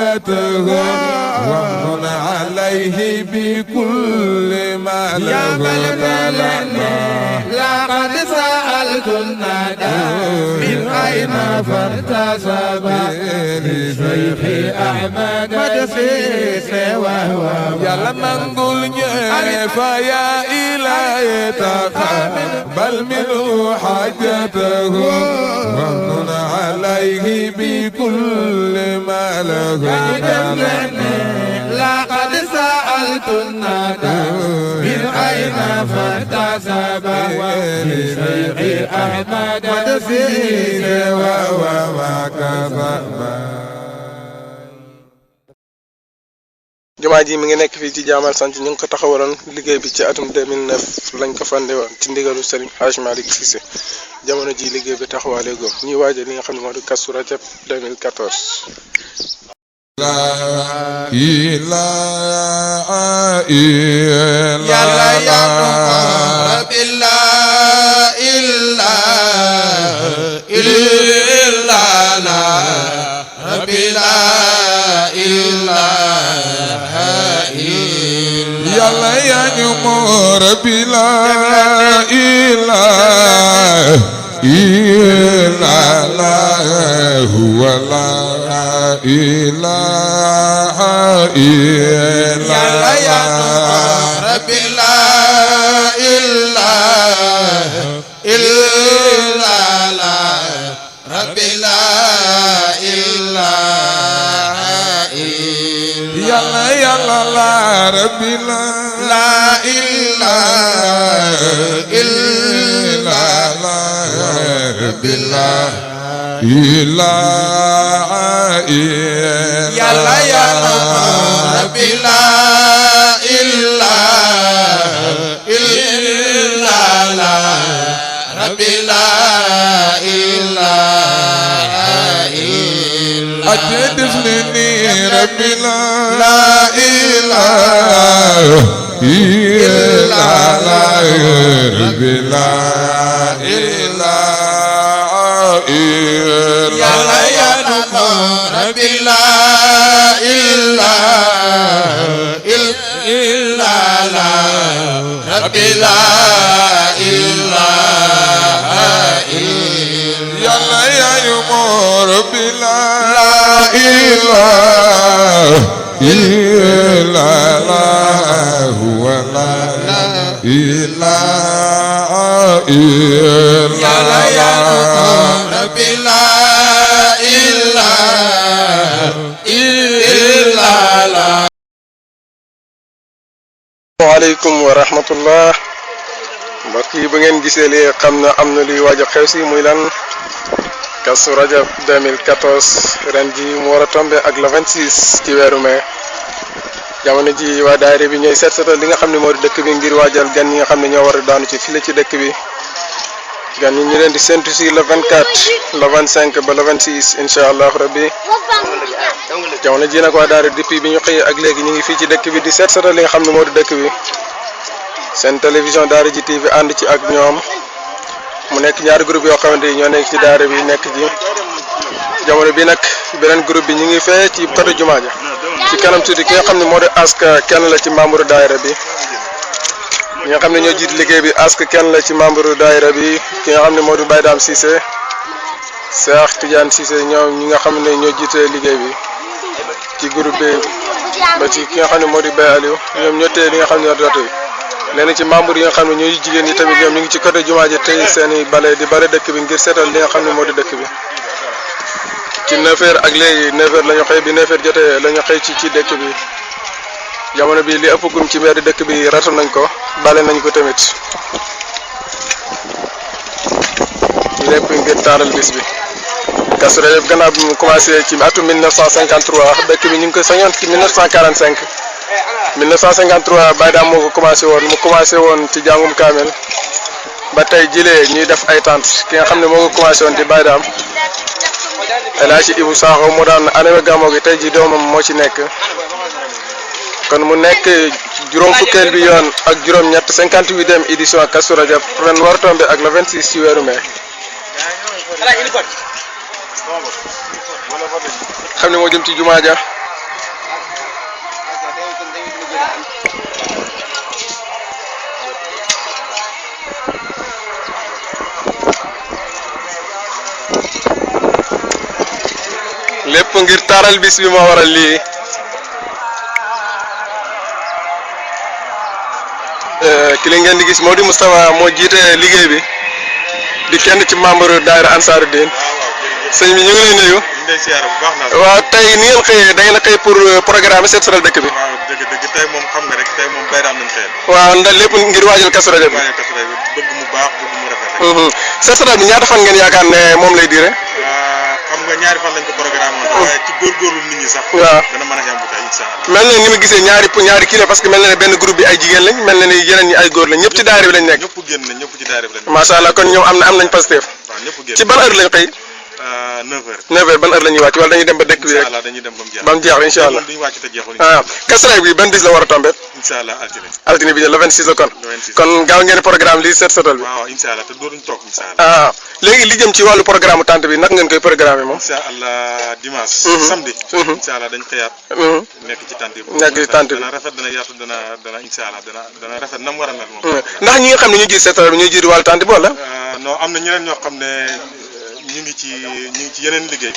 حاجته ومن عليه بكل ما له لقد سألت الندى من أين فارتسب لشيخ أحمد مدسيس وهو يلا نقول فيا إلهي تقبل منه حاجته ومن عليه بكل ما له لقد سألت الندى من أين فارتسب لشيخ أحمد مدسيس وهو jumaa ji mi ngi nekk fii ci Jaamal sant ñu ngi ko taxawaloon liggéey bi ci atum 2009 lañ ko fande woon ci ndigalu Serigne Hadj Malick Cissé jamono ji liggéey bi taxawaale góom ñuy waajal li nga xam ne moo di Kazu Rajab 2014 يلا يا نمور بلا إله إلا لا هو لا إله إلا يا نمور بلا إله إلا لا رب لا إله يلا يلا لا رب لا إله إلا لا رب لا إله يلا يا رب لا إله إلا لا رب لا إله إلا أجدني رب لا إله إلا لا رب لا إله إلا يا رب لا إله إلا لا رب لا إله إلا يا رب لا إله إلا لا هو لا إله إلا يا رب لا إله إلا لا. waaleykum wa rahmatullah mbokk yi bu ngeen gisee li xam na am na luy waaj a xew si muy lan Kazu Rajab 2014 ren ji mu war a tombé ak le 26 ci weeru mai jamono ji waa daayira bi ñooy seet seetal li nga xam ne moo di dëkk bi ngir waajal gan yi nga xam ne ñoo war a daanu ci file ci dëkk bi gan yi ñu leen di séntu si le 24 le 25 ba le 26 incha allah rabbi jamono ji nag waa daayira depuis bi ñu xëyee ak léegi ñu ngi fii ci dëkk bi di seet seetal li nga xam ne moo di dëkk bi seen télévision Daara J TV ànd ci ak ñoom mu nekk ñaari groupe yoo xamante ni ñoo nekk ci daara bi nekk ci jamono bi nag beneen groupe bi ñu ngi fee ci côté jumaa ja ci kanam tuuti ki nga xam ne moo di aska kenn la ci membre daayira bi ñi nga xam ne ñoo jiit liggéey bi aska kenn la ci membre daayira bi ki nga xam ne moo di Baye Dame Cissé Cheikh Tidiane Cissé ñoom ñi nga xam ne ñoo jiite liggéey bi ci groupe bi ba ci ki nga xam ne moo di Baye Aliou ñoom ñoo téye li nga xam ne ñoo di rato yi lenn ci membre yi nga xam ne ñooy jigéen ñi tamit ñoom ñu ngi ci côté jumaa ji tey seen i bale di bare dëkk bi ngir seetal li nga xam ne moo di dëkk bi ci 9h ak léegi 9h la ñu xëy bi 9h jotee la ñu xëy ci dëkk bi jamono bi li ëpp gum ci mbedd dëkk bi ratu nañ ko bale nañ ko tamit lépp ngir taaral bis bi. Kazu Rajab gannaaw bi mu commencé ci atum 1953 dëkk bi ñu ngi ko sañoon ci 1945 1953 Baye Dame moo ko commencé woon ci jàngum kaamel ba tey jilee ñuy def ay tentes ki nga xam ne moo ko commencé woon ci Baye Dame El Hadji Ibou Sakho moo daan animé gàmmo gi tey ji doomam moo ci nekk kon mu nekk juróom fukkeel bi yoon ak juróom-ñett 58e édition Kazu Rajab ren war tombé ak le 26 ci weeru mai xam ne moo jëm ci jumaa ja lépp ngir taaral bis bi moo waral lii ki li ngeen di gis moo di Moustapha moo jiite liggéey bi di kenn ci membre daayira Ansaarud-Din sëñ bi ñu ngi lay nuyu. waaw tey ni ngeen xëyee da ngeen a xëy pour programme seet setal dëkk bi. waaw dëgg tey moom xam nga rek tey moom bayraam lañ xëyal. waaw ndax lépp ngir waajal Kazu Rajab bi. bëgg mu baax bëgg mu rafet rek. seet setal bi ñaata fan ngeen yaakaar ne moom lay diire. xam nga ñaari fan lañ ko programme woon. waaye ci góorgóorlu nit ñi sax. waaw dana mën a yemb tey incha allah. mel na ni ma gisee ñaari kilo parce que mel na ne benn groupe bi ay jigéen lañ mel na ni yeneen ñi ay góor lañ ñëpp ci daayira bi lañ nekk. ñëpp génn nañ ñëpp ci daayira bi lañ nekk. macha allah kon ñoom am nañ Pastef. waaw ñëpp génn ci ban heure lañ xëy. 9h. 9h ban heure la ñuy wàcc wala dañuy dem ba dëkk bi rek. incha allah dañuy dem ba mu jeex. ba mu jeex incha allah duñu wàcc te jeexul. Kazu Rajab bi ban bis la war a tombé. incha allah altine. altine bi le 26 la kon. le 26 kon gaaw ngeen programme lii seet setal bi. waaw incha allah te dooruñ toog incha allah. léegi li jëm ci wàllu programme tante bi naka ngeen koy programme moom. incha allah dimanche. samedi. incha allah dañ xëyaat. nekk ci tante bi. nekk ci tante bi dana rafet dana yaatu dana incha allah dana rafet na mu war a mel moom. ndax ñi nga xam ne ñu jiit seet setal bi ñuy jiit wàllu tante bi wala. non am na ñeneen ñoo xam ne ñu ngi ci yeneen liggéey.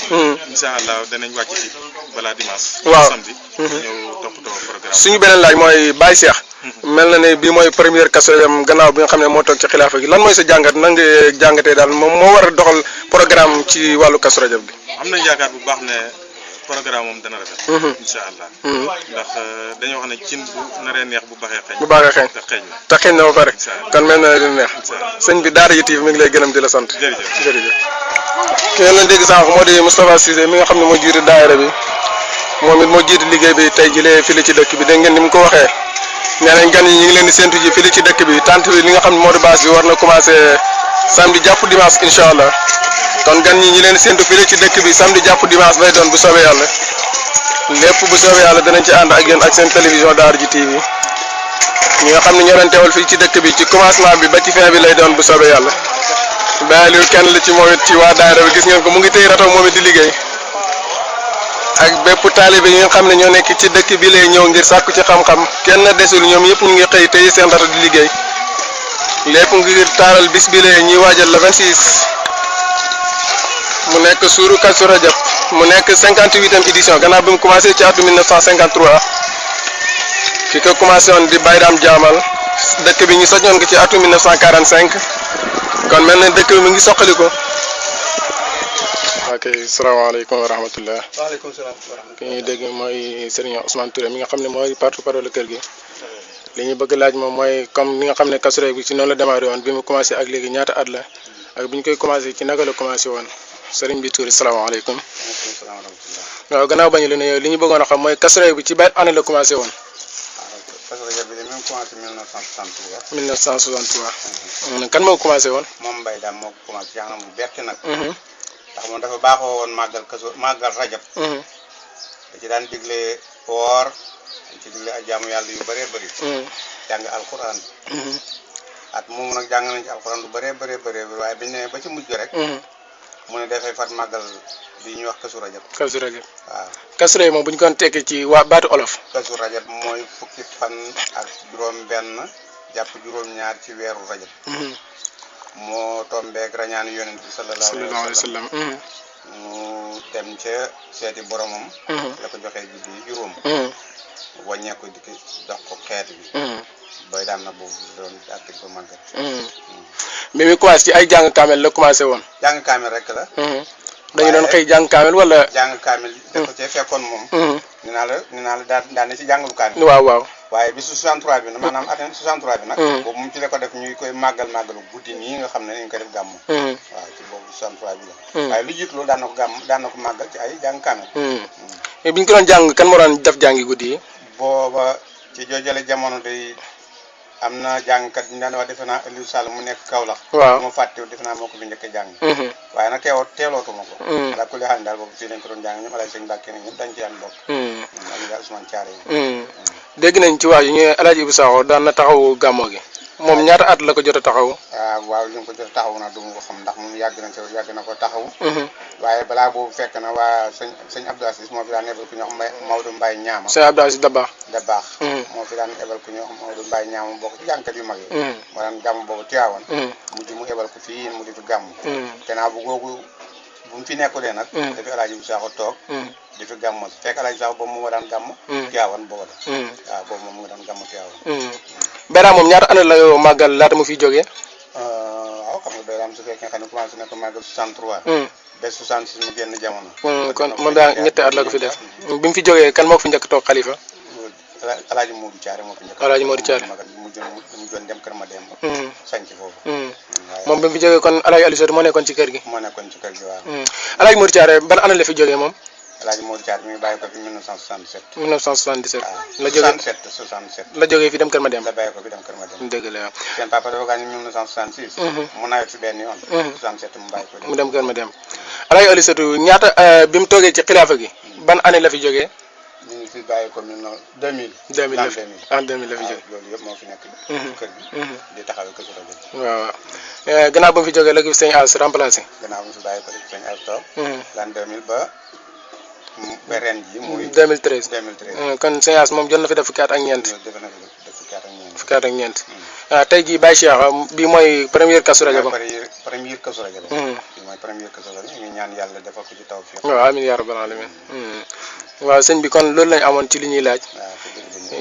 incha allah danañ wàcc ci balaa dimanche. waaw samedi. ñëw toppatoo programme. suñu beneen laaj mooy Baye Cheikh. mel na ne bii mooy première Kazu Rajab gannaaw bi nga xam ne moo toog ci xilaafa gi lan mooy sa jàngat nan nga jàngatee daal moom moo war a doxal programme ci wàllu Kazu Rajab bi. am nañ yaakaar bu baax ne programme moom dana rafet. incha allah. ndax dañoo wax ne cin bu naree neex bu baaxee xeeñ. bu baaxee xeeñ te xeeñ na. te xeeñ na ba pare. kon mel na dina neex. incha allah sëñ bi Daara J TV mi ngi lay gërëm di la sant. jërëjëf. ki ngeen leen dégg sànq moo di Moustapha Cissé mi nga xam ne moo jiite daayira bi moom it moo jiite liggéey bi tey jëlee fii ci dëkk bi dégg ngeen ni mu ko waxee nee nañ gan yi ñu ngi leen di séntu ji fii ci dëkk bi tant bi li nga xam ne moo di base bi war na commencé samedi jàpp dimanche incha allah kon gan ñi leen di séntu fii ci dëkk bi samedi jàpp dimanche lay doon bu soobee yàlla lépp bu soobee yàlla danañ ci ànd ak yéen ak seen télévision Daara J TV ñi nga xam ne ñoo leen teewal fii ci dëkk bi ci commencement bi ba ci fin bi lay doon bu soobee yàlla. Baaliou kenn la ci moom it ci waa daayira bi gis ngeen ko mu ngi tëy rato moom it di liggéey ak bépp taalibe yi nga xam ne ñoo nekk ci dëkk bi lay ñëw ngir sàkku ci xam-xam kenn desul ñoom yëpp ñu ngi xëy tëy seen rato di liggéey lépp ngir taaral bis bi lay ñuy waajal le 26 mu nekk suuru Kazu Rajab mu nekk 58e édition gannaaw bi mu commencé ci atum 1953 ki ko commencé woon di Bayram Jaamal dëkk bi ñu soñoon ko ci atum 1945. kon mel na dëkk bi mu ngi soqali ko. ok salaamaaleykum wa rahmatullah. waaleykum salaam wa rahmatullah. ki ñuy dégg mooy Serigne Ousmane Touré mi nga xam ne mooy porte-parole kër gi. li ñu bëgg laaj moom mooy comme ni nga xam ne Kazu Rajab bi ci noonu la démarré woon bi mu commencé ak léegi ñaata at la ak bi ñu koy commencé ci naka la commencé woon Serigne bi Touré salaamaaleykum. waaleykum salaam wa rahmatullah. waaw gannaaw bañu la ne li ñu bëggoon a xam mooy Kazu Rajab bi ci ban année la commencé woon. Kazu Rajab bi de même commencé 1963. 1963. kan moo commencé woon. moom Mbaye daal moo ko commencé yaa ngi mu bett nag. ndax moom dafa baaxoo woon màggal Rajab. da ci daan digle woor da ci digle ay jaamu yàlla yu bëree bëri. jàng alquran. at moomu nag jàng nañ ci alquran lu bëree bëree waaye biñ ne ba ci mujj rek. mu ne dafay fat màggal bi ñuy wax Kazu Rajab. Kazu Rajab waaw. Kazu Rajab moom bu ñu ko tekkee ci waa baatu olof. Kazu Rajab mooy fukki fan ak juróom-benn jàpp juróom-ñaar ci weeru Rajab. moo tombeek rañaanu yonent bi sallallahu alayhi wa sallam. mu dem ca seeti boromam. la ko joxee ji bi juróom. wàññeeku di dox ko xeet bi. booy daan na boobu doon àtte ko màggal. bi muy commencé ci ay jàng kaamel la commencé woon. jàng kaamel rek la. dañu doon xëy jàng kaamel wala. jàng kaamel da ko cee fekkoon moom. ni naa la daan na ci jàngalu kaamel. waaw. waaye bisu 63 bi maanaam at 63 bi nag. boobu mu ci la ko def ñuy koy màggal màggalu guddi nii nga xam ne dañu koy def gàmm. waaw ci boobu 63 bi la. waaye lu jiitu loolu daan na ko màggal ci ay jàng kaamel. mais bi ñu ko doon jàng kan moo doon def jàngi guddi yi. booba ci joojale jamono day am na jàngkat bi ñu daan wax defe naa Aliou Sall mu nekk Kaolack. waaw ma fàttewu defe naa moo ko fi njëkk a jàng. waaye nag teelootuma ko. ndax ku li xam ne daal boobu fii lañ ko doon jàng ñoom Alaaji Sëñ Mbàkke ne ñëpp dañ ci daan bokk. Aliou daal Ousmane Thiaré yi. dégg nañ ci wax yi ñu Alaaji Ibou Sakho daan na taxawu gàmmo gi moom ñaata at la ko jot a taxaw. waaw li nga ko jot a taxaw na du ma ko xam ndax moom yàgg na ko taxaw. waaye balaa boobu fekk na waa sëñ Abdou Aziz moo fi daan ebal ku ñoo xam Maodo Mbaye Ñaama. sëñ Abdou Aziz Dabakh. moo fi daan ebal ku ñoo xam Maodo Mbaye Ñaama bokk ci jàngkat yu mag yi. moo daan gàmm boobu Tiwaawan. mujj mu ebal ko fii mu di fi gàmm. gannaaw bu bu mu fi nekkulee nag dafi alaaji bu saaxo toog di fi gàmm fekk alaaji saaxo boobu mu nga daan gàmm Tiwaawan boobu la waaw boobu moom mu nga daan gàmm Tiwaawan Bayram moom ñaata année la yoo màggal laata mu fiy jógee waaw xam nga Bayram su fekkee xam ne commencé na ko màggal 63 ba 66 mu génn jamono kon moom daa ñetti at la ko fi def bi mu fi jógee kan moo ko fi njëkk toog xalifa alaaji Modou Thiaré moo fi njëkk alaaji Modou Thiaré mu joon dem kër ma dem sanc foofu moom bi mu fi jógee kon alaaji Aliou Sow moo nekkoon ci kër gi moo nekkoon ci kër gi waaw alaaji Modou Thiaré ban année la fi jógee moom alaaji Modou Thiaré mi ngi bàyyi ko fi 1967 1977 la jógee 67 la jógee fi dem kër ma dem la bàyyi ko fi dem kër ma dem dëgg la waaw seen papa dafa gaañu 1966 mu nawet fi benn yoon 67 mu bàyyi ko mu dem kër ma dem alaaji Aliou Sow ñaata bi mu toogee ci xilaafa gi ban année la fi jógee ñu ngi fi bàyyi ko 2000 la fi en 2000 la fi jógee loolu yëpp moo fi nekk ci kër gi di taxawee Kazu Rajab waaw gannaaw ba mu fi jógee la ko fi sëñ As remplacé gannaaw bi mu fi bàyyi ko sëñ As toog l'an 2000 ba ren ji muy 2013 kon sëñ As moom jot na fi def fukki at ak ñeent def na fi def fukki at ak ñeent waaw tey jii Baye Cheikh bi mooy première Kazu Rajab première Kazu Rajab bi mooy première Kazu Rajab ñu ñaan yàlla defal ko ci tawfiq waaw amiin yaa rabbal alamin waaw sëñ bi kon loolu lañ amoon ci li ñuy laaj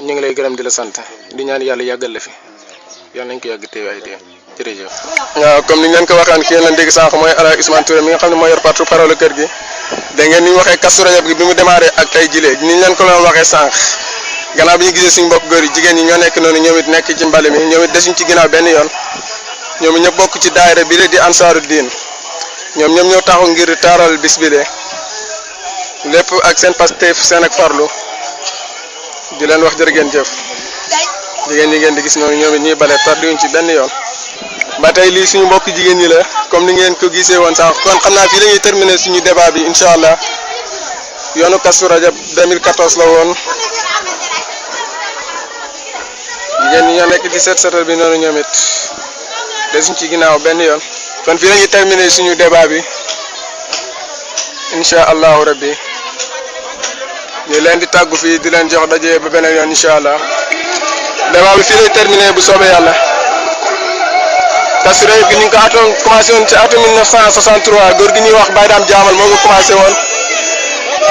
ñu ngi lay gërëm di la sant di ñaan yàlla yàggal la fi yàlla nañ ko yàgg teewaay dee jërëjëf. waaw comme ni ngeen ko waxaan ki ngeen leen dégg sànq mooy Alaaji Ousmane Touré mi nga xam ne moo yor porte-parole kër gi da ngeen ni ñu waxee Kazu Rajab gi bi mu démarré ak tey jilee ni ñu leen ko doon waxee sànq gannaaw bi ñu gisee suñu mbokk góor yi jigéen ñi ñoo nekk noonu ñoom it nekk ci mbali mi ñoom it desuñ ci ginnaaw benn yoon ñoom ñëpp bokk ci daayira bi la di Ansaaru Diin ñoom ñoo taxaw ngir taaral bis bi le lépp ak seen Pastef seen ak farlu di leen wax jërë ngeen jëf jigéen ñi ngeen di gis noonu ñoom it ñuy bale tardiwuñ ci benn yoon ba tey lii suñu mbokk jigéen ñi la comme ni ngeen ko gisee woon sànq kon xam naa fii la ñuy terminer suñu débat bi incha allah yoonu Kazu Rajab 2014 la woon jigéen ñi ñoo nekk di seetal bi noonu ñoom it desuñ ci ginnaaw benn yoon kon fii la ñuy terminer suñu débat bi incha allahu rabbi ñu leen di tàggu fii di leen jox daje ba beneen yoon incha allah débat bi fii lay terminé bu soobee yàlla Kazu Rajab gi ñu ngi ko commencé woon ci atum 1963 góor gi ñuy wax Baye Dame Jaamal moo ko commencé woon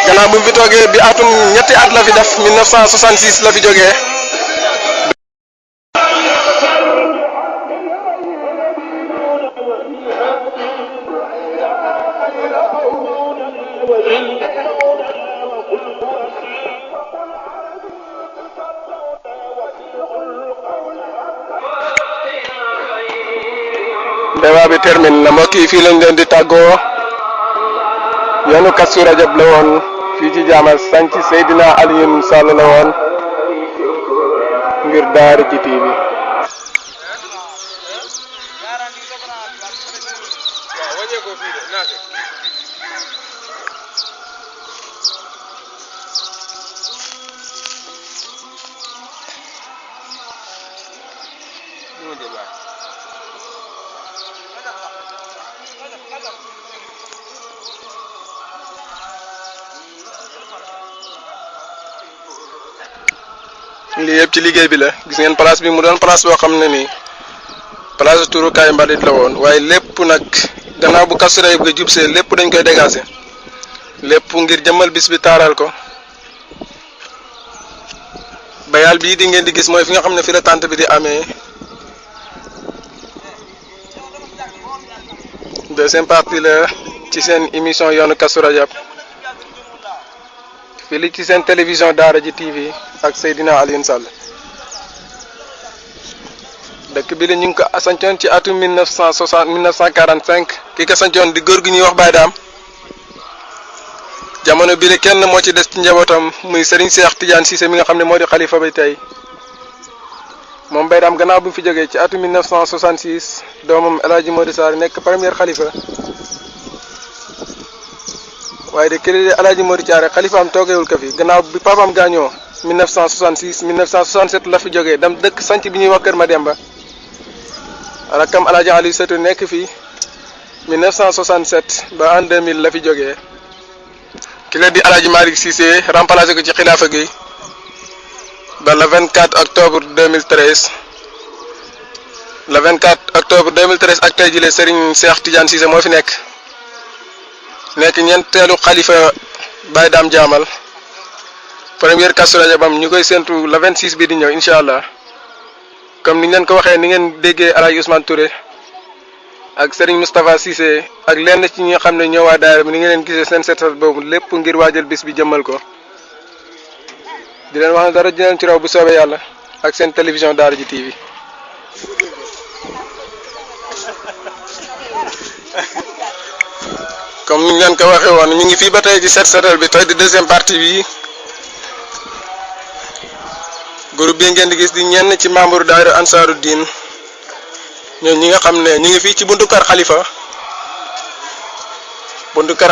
gannaaw bu mu fi toogee bi atum ñetti at la fi def 1966 la fi jógee. débat bi termine na mbokk yi fii lañ leen di tàggoo yoonu Kazu Rajab la woon fii ci Jaamal sanc Seydina Alioune Sall la woon ngir Daara J TV. lii yëpp ci liggéey bi la gis ngeen place bi mu doon place boo xam ne nii place turukaay mbalit la woon waaye lépp nag gannaaw bu Kazu Rajab ga jubsee lépp dañ koy dégager lépp ngir jëmmal bis bi taaral ko bayal bii di ngeen di gis mooy fi nga xam ne fi la tànt bi di amee deuxième partie la ci seen émission yoonu Kazu Rajab fii li ci seen télévision Daara J TV ak Seydina Alioune Sall dëkk bi la ñu ngi ko sancoon ci atum 1945 ki ko sancoon di góor gi ñuy wax Baye Dame jamono bi la kenn moo ci des ci njabootam muy Serigne Cheikh Tidiane Cissé mi nga xam ne moo di xalifa ba tey moom Baye Dame gannaaw bu mu fi jógee ci atum 1966 doomam El Hadj Modou Sarr nekk première xalifa waaye de kii El Hadj Modou Thiaré xalifaam toogeewul ko fi gannaaw bi papaam gaañoo 1966 1967 la fi jógee dem dëkk sanc bi ñuy wax Kër Mademba rakkam El Hadj Aliou Sow nekk fii 1967 ba en 2000 la fi jógee ki la di El Hadj Malick Cissé remplacé ko ci xilaafa gi ba le 24 octobre 2013 le 24 octobre 2013 ak tey jii Serigne Cheikh Tidiane Cissé moo fi nekk nekk ñeenteelu xalifa Baye Dame Diamal première Kazu Rajabam ñu koy séntu le 26 bi di ñëw incha allah comme ni ñu leen ko waxee ni ngeen déggee El Hadj Ousmane Touré ak Serigne Moustapha Cissé ak lenn ci ñi nga xam ne ñoo waa daayira bi ni ngeen leen gisee seen seetal boobu lépp ngir waajal bis bi jëmmal ko di leen wax ne dara di leen ci raw bu soobee yàlla ak seen télévision Daara J TV. comme ni ñu leen ko waxee woon ñu ngi fii ba tey ci set setal bi tey di deuxième partie bi groupe bi ngeen di gis di ñenn ci membre daayira Ansaaru Diin ñoom ñi nga xam ne ñu ngi fii ci buntu kër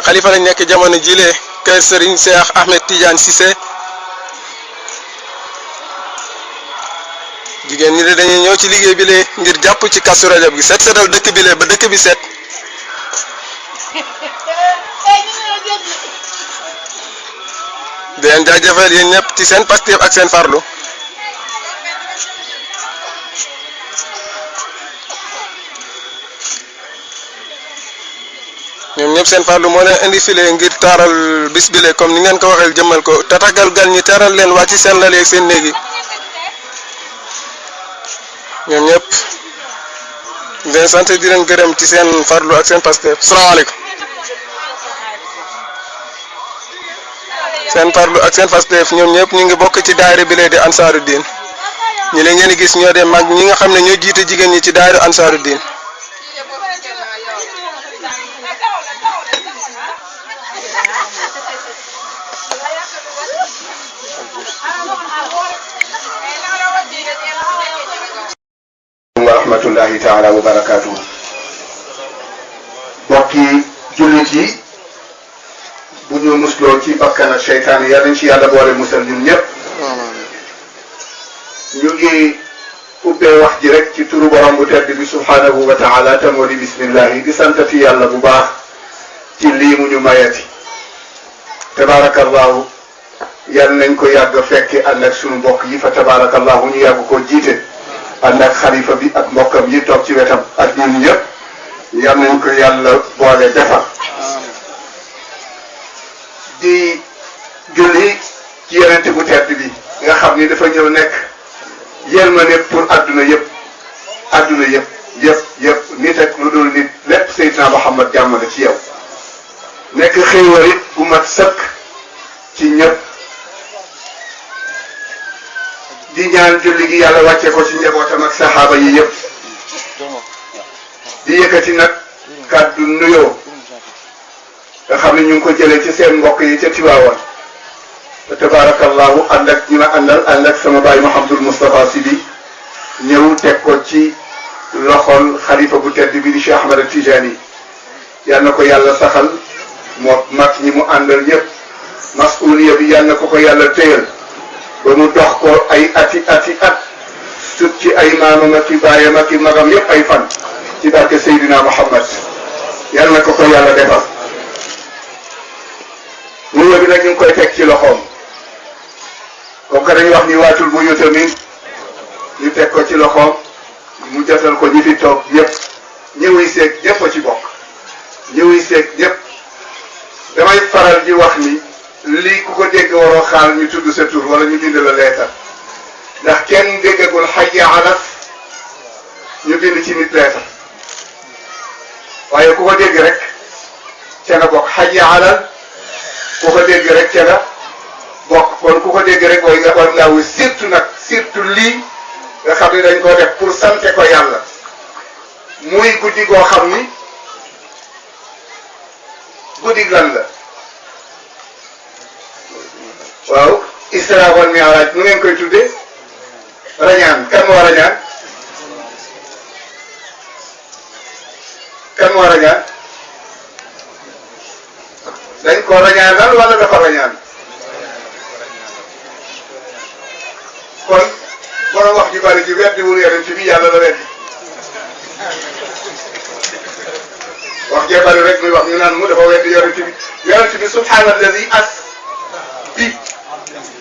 Khalifa lañ nekk jamono jile kër Serigne Cheikh Ahmed Tidiane Cissé jigéen ñi de dañuy ñëw ci liggéey bi lee ngir jàpp ci Kazu Rajab gi set setal dëkk bi lee ba dëkk bi set. di leen jaajëfal yéen ñëpp ci seen Pastef ak seen farlu. ñoom ñëpp seen farlu moo leen indi file ngir taaral bis bile comme ni ngeen ko waxee jëmmal ko tatagal gan ñi teral leen wàcc seen lal ak seen néegi ñoom ñëpp di leen sant di leen gërëm ci seen farlu ak seen Pastef. salaamaaleykum. seen farlu ak seen Pastef ñoom ñëpp ñu ngi bokk ci daayira bi di Ansaaru Diin ñi leen ngeen di gis ñoo dem mag ñi nga xam ne ñoo jiite jigéen ñi ci daayira Ansaaru Diin. wa rahmatullahi taala wa barakaatu. mbokki jullit yi bu ñu musloo ci bakkan ak seytaan yal nañ ci yàlla boole musal ñun ñëpp. ñu ngi ubbee wax ji rek ci turu borom bu tedd bi subhanahu wa taala te moo di bismillahi di santati yàlla bu baax ci lii mu ñu mayati. tabaarakallahu yal nañ ko yàgg fekke ànd ak sunu mbokk yi fa tabaarakallahu ñu yàgg koo jiite. ànd ak xalifa bi ak mbokkam yi toog ci wetam ak ñun ñëpp yal nañ ko yàlla boole defar. di julli ci yonent bu tedd bi nga xam ni dafa ñëw nekk yërmande pour adduna yëpp nit ak lu dul nit lépp Seydina Muhammad jàmm la ci yow nekk xéewal it bu mat sëkk ci ñëpp. di ñaan julli gi yàlla wàcce ko ci njabootam ak saxaaba yi yëpp di yëkkati nag kàddu nuyoo nga xam ne ñu ngi ko jëlee ci seen mbokk yi ca Tiwaawan te tabaarakallahu ànd ak ñi ma àndal ànd ak sama baay Mouhamadul Moustapha Sy bi ñëw teg ko ci loxol xalifa bu tedd bi di Cheikh Ahmed Tidiane yal na ko yàlla saxal moo mag ñi mu àndal ñëpp masuuliya bi yal na ko yàlla téyal ba mu dox ko ay ati at sut ci ay maamam ak i baayam ak i magam yëpp ay fan ci barke Seydina Muhammad yal na ko yàlla defal. nuyoo bi nag ñu ngi koy teg ci loxoom comme que dañuy wax ni waatul bu yutamin ñu teg ko ci loxoom mu jotal ko ñi fi toog ñëpp ñëwi seeg ñëpp a ci bokk ñëwi seeg ñëpp damay faral di wax ni lii ku ko dégg waroo xaal ñu tudd sa tur wala ñu bind la leetar ndax kenn déggagul hayya ala ñu bind ci nit leetar waaye ku ko dégg rek ca nga bokk hayya ala ku ko dégg rek ca nga bokk kon ku ko dégg rek mooy nga war ngaa wu surtout lii nga xam ne dañ ko def pour sante ko yàlla muy guddi goo xam ni guddi lan la waaw Isra wal Mi'raj nu ngeen koy tuddee rañaan kan moo rañaan kan moo rañaan dañ ko rañaanal wala dafa rañaan kon borom wax ju bari ji weddi wul yonent bi yàlla la weddi wax jee bari rek muy wax ñu naan mu dafa weddi yonent bi subhaanallazi as bi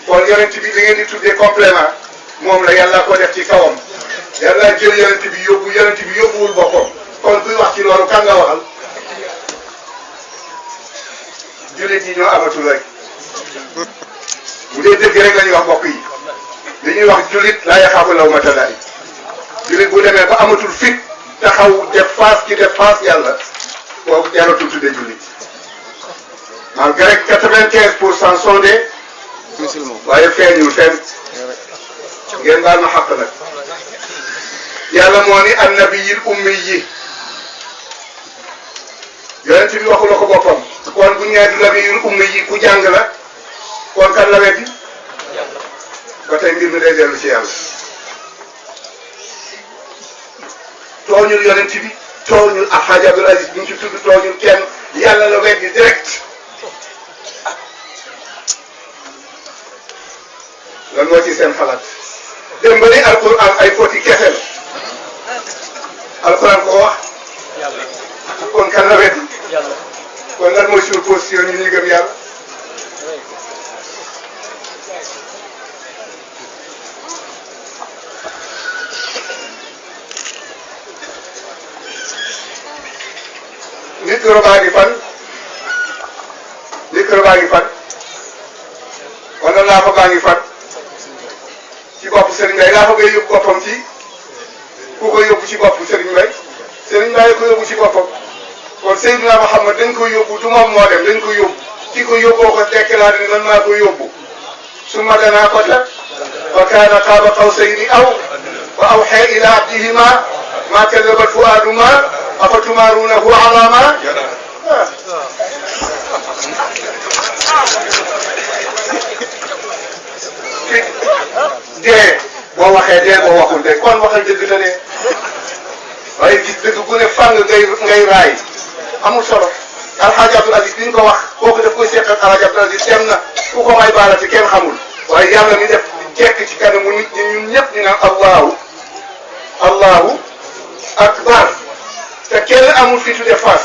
kon yonent bi da ngeen di tuddee complément moom la yàlla ko def ci kawam yàlla jël yonent bi yóbbuwul boppam kon kuy wax ci loolu kan nga waxal jullit yi ñoo amatul rek bu dee dëgg rek la ñuy wax mbokk yi li ñuy wax jullit laa yaxaafu lawmata laa'im jullit bu demee ba amatul fit taxaw def face ci def face yàlla kooku jaratul tudde jullit malgré 95% sont des musulmans waaye feeñul fenn ngeen baal ma xaq nag yàlla moo ni annabiyil ummi yi yonent bi waxu la ko boppam kon bu ñu nee nabiyil ummi yi ku jàng la kon kan la weddi ba tey mbir mi day dellu ci yàlla tooñul yonent bi tooñul Alxaaji Abdul Aziz bi ñu ci tudd tooñul kenn yàlla la weddi direct lan moo ci seen xalaat dem ba ni alquran ay foti kese la alquran ko wax kon kan la weddi kon lan mooy suñu position ñu ñu gëm yàlla micro baa ngi fan wala laafa baa ngi fan ci bopp Serigne Mbaye laafa ngay yóbbu boppam ci ku ko yóbbu ci bopp Serigne Mbaye Serigne Mbaye ko yóbbu ci boppam kon Seydina Muhammad dañ ko yóbbu du moom moo dem dañ ko yóbbu ki ko yóbboo ko déclaré ni man maa ko yóbbu summa danaa fata fa kaana qaaba qawsayni aw wa awhaa ilaa abdihi maa kadaba al-fuaadu maa afatumaaruunahu alaa maa dee boo waxee dee boo waxul de kon waxal dëgg la ne waaye gis dëgg gu ne fang ngay raay amul solo Alxaaji Abdul Aziz li ñu ko wax kooku daf koy seqal Alxaaji Abdul Aziz dem na ku ko may baalati kenn xamul waaye yàlla mi def jekk ci kanamu nit ñi ñun ñëpp ñu naan Allahu akbar te kenn amul fi tudde fas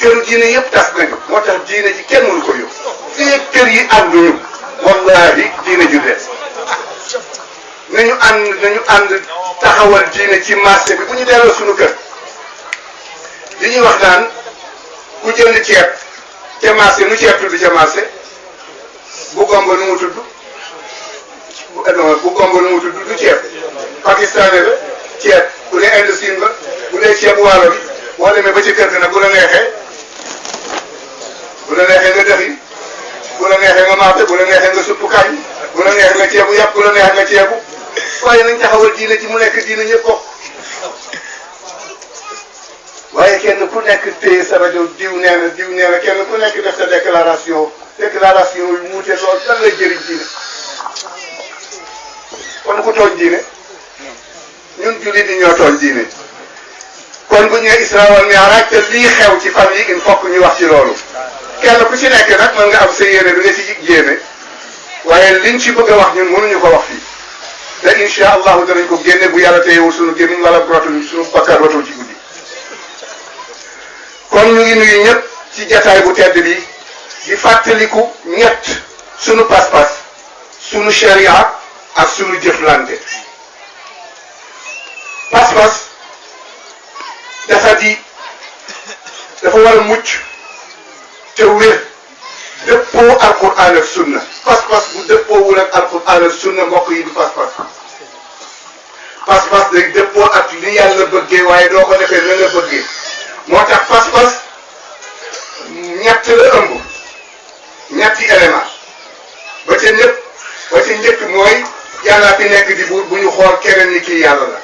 këru diine yëpp tas nañu moo tax diine ji kenn mënu ko yóbbu fii kër yi ànduñu wallahi diine ju dee nañu ànd taxawal diine ci marché bi bu ñu delloo suñu kër li ñuy wax naan ku jënd ceeb ca marché nu ceeb tudd ca marché bu gomba nu mu tudd bu gomba nu mu tudd du ceeb pakistanais la ceeb bu dee Indochine ba bu dee ceebu waalo bi boo demee ba ci kër gi nag bu la neexee nga dëxi bu la neexee nga maafe bu la neexee nga suppu kañ bu la neexee nga ceebu yàpp bu la neexee nga ceebu waaye nañ taxawal diine ci mu nekk diine ñëpp bokk waaye kenn ku nekk téye sa rajo diw nee na kenn ku nekk def sa déclaration yu wuute lool lan lay jëriñ diine kon ku tooñ diine ñun jullit yi ñoo tooñ diine kon bu ñu nee Isra wal Mi'raj te lii xew ci fan yi il faut que ñu wax ci loolu kenn ku ci nekk nag mën nga am sa yéene bi nga ci yéene waaye liñ ci bëgg a wax ñun mënuñu ko wax fii te incha allahu danañ ko génne bu yàlla téyewul suñu gémmiñ wala rotul suñu bakkaar rotul ci guddi kon ñu ngi nuyu ñëpp ci jataay bu tedd bi di fàttaliku ñett suñu pas-pas suñu sharia ak suñu jëflante pas-pas dafa war a mucc te wér dëppoo alquran ak sunna pas-pas bu dëppoowul ak alquran ak sunna mbokk yi du pas-pas pas-pas day dëppoo ak li yàlla bëggee waaye doo ko defee na nga bëggee moo tax pas-pas ñett la ëmb ñetti élément ba ca njëkk mooy yàlla fi nekk di buur bu ñu xool keneen ni kii yàlla la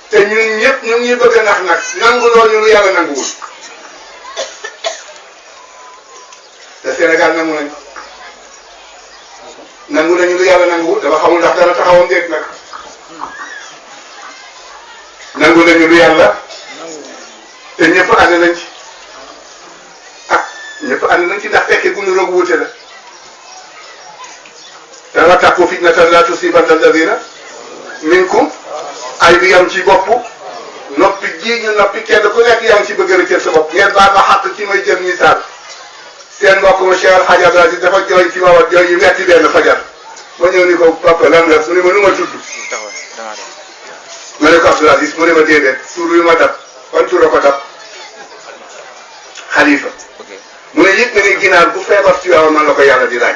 te ñun ñëpp ñu ngi bëgg a nax nag nangu loo ñu lu yàlla nanguwul te Sénégal nangu nañu lu yàlla nanguwul dama xamul ndax dana taxawam déet nag nangu nañu lu yàlla te ñëpp ànd nañ ci ñëpp ànd nañ ci ndax fekke gu ñu roog wuute la dana tàkku fitnatan la tusibanna alladina minkum ay bi yam ci bopp noppi ji ñu noppi kenn ku nekk yaa ngi ci bëgg a rëccal sa bopp ngeen baal ma xàq ci may jël misaal seen mbokk ma Cheikh Alhaji Abdou Aziz dafa jooy ci waawat jooy yu metti benn fajar ma ñëw ni ko papa lan la mu ne ma nu ma tudd ma ne ko Abdou Aziz mu ne ma déedéet tur yu ma dab ban tur a ko dab xalifa mu ne yëg na ni ginaar bu feebar ci waaw man la ko yàlla di laaj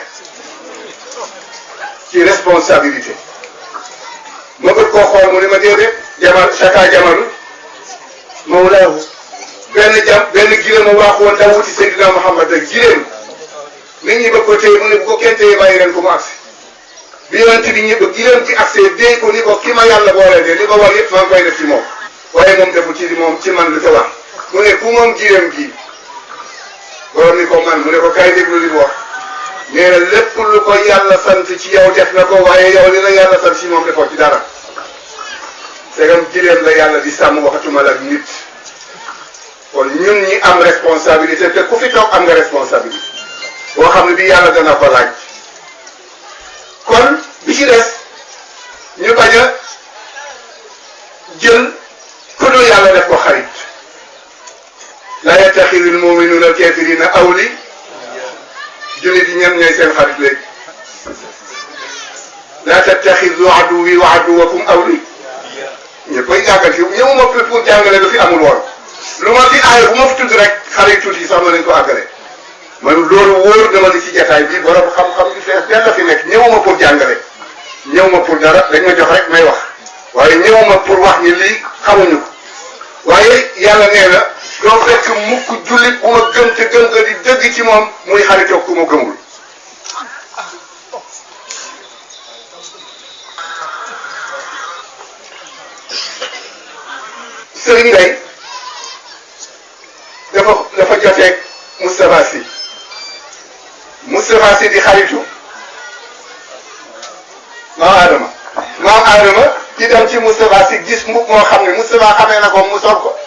ci responsabilité ma bëgg koo xool mu ne ma déedéet jamal chaka jamalu mawlaahu benn gileem a waax woon daw wuti Seydina Muhammad ak gileem nit ñi bëgg ko téye mu ne bu ko kenn téye bàyyi leen ko mu agsi bi yonent bi ñëpp gileem ci accès déy ko ni ko ki ma yàlla boole de li ko war yëpp maa ngi koy def ci moom waaye moom defu ci moom ci man lu ca wax mu ne ku moom gileem gii borom ni ko man mu ne ko kay déglu li mu wax nee na lépp lu ko yàlla sant ci yow def na ko waaye yow li la yàlla sant ci moom defoo ci dara segam gileem la yàlla di sàmm waxatuma la nit kon ñun ñi am responsabilité te ku fi toog am nga responsabilité boo xam ne bi yàlla dana ko laaj kon bi ci des ñu bañ a jël ku dul yàlla def ko xarit la yattaxidul muminuuna al kafirina awli jullit yi ñen ñooy seen xarit léegi la tattaxidu aduwi wa aduwakum awli ñëpp koy jàngal fi ñëwuma pour jàngale lu fi amul woon lu ma fi aaya bu ma fi tudd rek xale yu tuuti sax ma nañ ko àggale man loolu wóor dama ni ci jataay bi borom xam-xam yu fees dell la fi nekk ñëwuma pour jàngale ñëwuma pour dara dañ ma jox rek may wax waaye ñëwuma pour wax ni lii xamuñu ko waaye yàlla nee na doo fekk mukk jullit bu ma gëm te gëm nga di dëgg ci moom muy xaritoog ku ma gëmul sëriñ day dafa joteeg Moustapha Sy di xaritu maam Adama di dem ci Moustapha Sy gis mbub moo xam ne Moustapha xamee na ko mu sol ko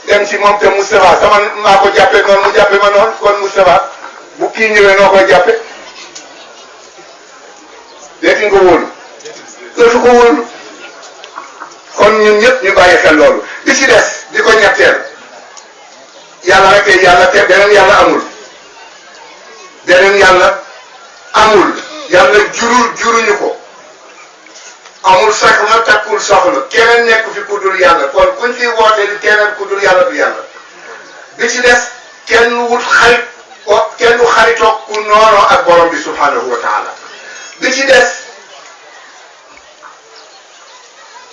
dem ci moom te Moustapha sama maa ko jàppe noonu mu jàppe ma noonu kon Moustapha bu kii ñëwee noo koy jàppe deeti nga ko wóolu dootu ko wóolu kon ñun ñëpp ñu bàyyi xel loolu bi ci des di ko ñetteel yàlla rek ay yàlla te beneen yàlla amul yàlla juruñu ko amul soxna takkul soxna keneen nekk fi ku dul yàlla kon kuñ fi woote di keneen ku dul yàlla du yàlla bi ci des kenn du xaritoog ku noonoo ak borom bi subhanahu wa taala bi ci des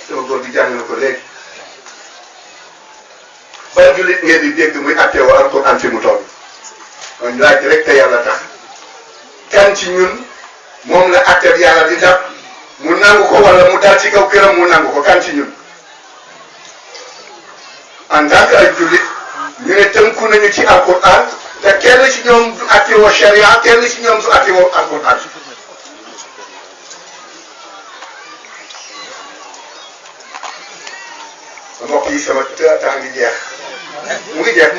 sama góor gi jàng na ko léegi ban jullit ngeen di dégg muy atte wa alquran fi mu toll kon laaj rek te yàlla tax kan ci ñun moom la atte bi yàlla di dab mu nangu ko wala mu dal ci kaw këram mu nangu ko kan ci ñun en tant que ay jullit ñu ne tënku nañu ci alquran te kenn ci ñoom du atte woo sharia kenn ci ñoom du atte woo alquran mbokk yi sama temps ngi jeex mu ngi jeex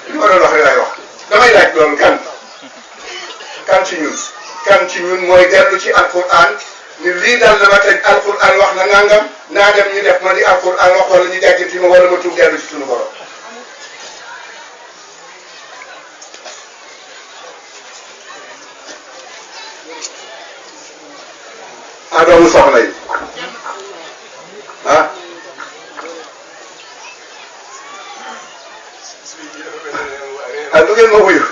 li ma doon wax rek laay wax damay laaj loolu kan ci ñun mooy dellu ci alquran ni lii dal dama teg alquran wax na nangam naa dem ñu def ma li alquran wax wala ñu jàggiti ma wala ma tuub dellu ci sunu borom doomu soxna yi du ngeen ma wuyu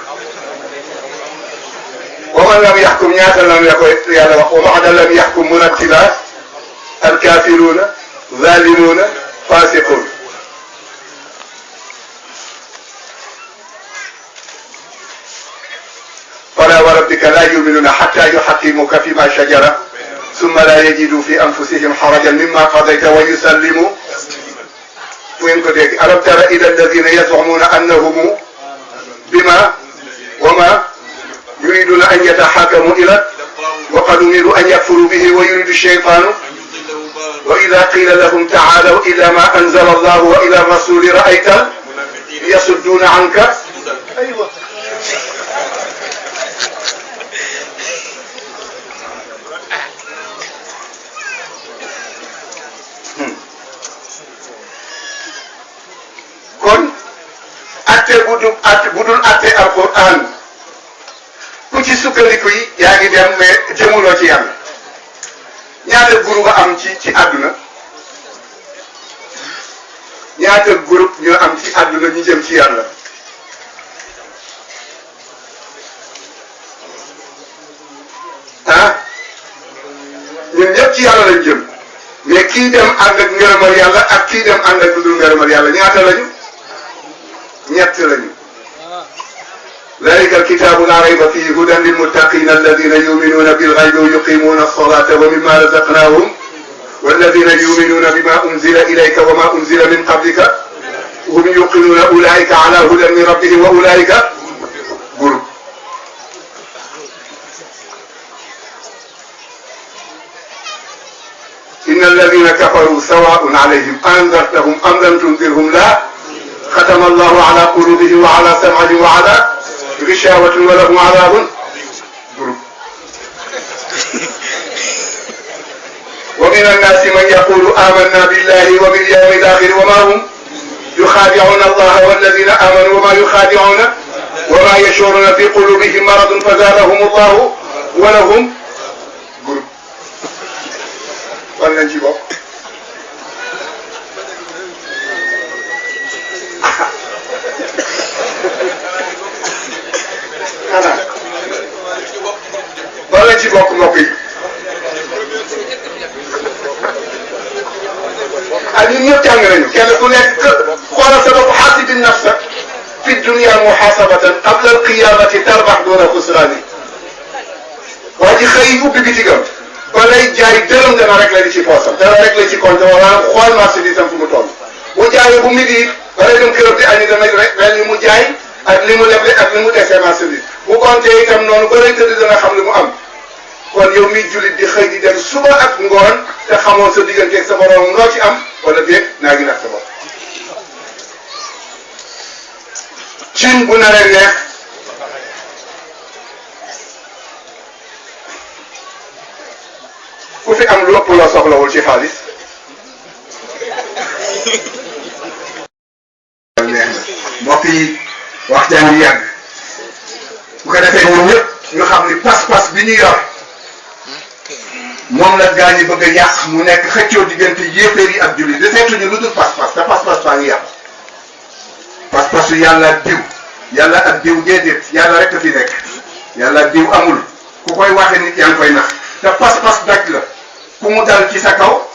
wa man lam yaxkum ñaata lam ya koy yàlla wax wa man lam yaxkum munattila alkafiruna zalimuna fasiqun fala wa rabbika la yuminuna xatta yuxakimuka fi ma shajara summa la yajidu fi anfusihim xarajan mimma qadayta wa yusallimu fu ngeen ko dégg alam tara ila alladina yazumuna annahum bima wama yuriduna an yataxakamu ila wa qad umiru an yakfuru bihi wa yuridu shaytanu wa ida qila lahum taalaw ila ma anzala allahu wa ila rasuli raayta yasudduna anka aywa kon atte bu dul atte alquran ku ci sukkandiku yi yaa ngi dem mais jëmuloo ci yàlla ñaata groupe nga am ci àdduna ñaata groupe ñoo am ci àdduna ñu jëm ci yàlla ñëpp ci yàlla lañ jëm mais kii dem ànd ak ngërëmal yàlla ak kii dem ànd ak lu dul ngërëmal yàlla ñaata lañu ñett lañu ذلك الكتاب لا ريب فيه هدى للمتقين الذين يؤمنون بالغيب ويقيمون الصلاة ومما رزقناهم والذين يؤمنون بما أنزل إليك وما أنزل من قبلك هم يوقنون أولئك على هدى من ربهم وأولئك هم إن الذين كفروا سواء عليهم أنذرتهم أم لم تنذرهم لا ختم الله على قلوبهم وعلى سمعهم وعلى غشاوة ولهم عذاب ومن الناس من يقول آمنا بالله وباليوم الآخر وما هم يخادعون الله والذين آمنوا وما يخادعون وما يشعرون في قلوبهم مرض فزادهم الله ولهم غرب ولا نجيبه wala ci bokk mbokk yi ak ñun ñëpp jàng nañu kenn ku nekk xoolal sa bopp xaasibi nafsa fi dunia muxaasabatan qabla alqiyamati tarbax doona xusraani waa ji xëy ubbi bitigam ba lay jaay dërëm dana rek la di ci poosam dana rek la ci compte wala xool marchandise am fu mu toll bu jaayee bu midi ba lay dem këram di añi dana rek li mu jaay ak li mu leble ak li mu desee marchandise bu compté itam noonu ba lay tëdd dana xam li mu am kon yow mi jullit di xëy di dem suba ak ngoon te xamoo sa digganteeg sa borom loo ci am wala déet naa ngi nax sa bopp cin bu naree neex ku fi am lu ëpp loo soxlawul ci xaalis neex na mbokk yi waxtaan yi yàgg bu ko defee ñun ñëpp ñu xam ni pas-pas bi ñu yor moom la gaa ñi bëgg a yàq mu nekk xëccoo diggante yéeféer yi ak jullit defeetuñu lu dul pas-pas te pas-pas baa ngi yàq pas-pasu yàlla ak diw yàlla ak diw déedéet yàlla rek a fi nekk yàlla ak diw amul ku koy waxe nit yaa ngi koy nax te pas-pas daj la ku mu dal ci sa kaw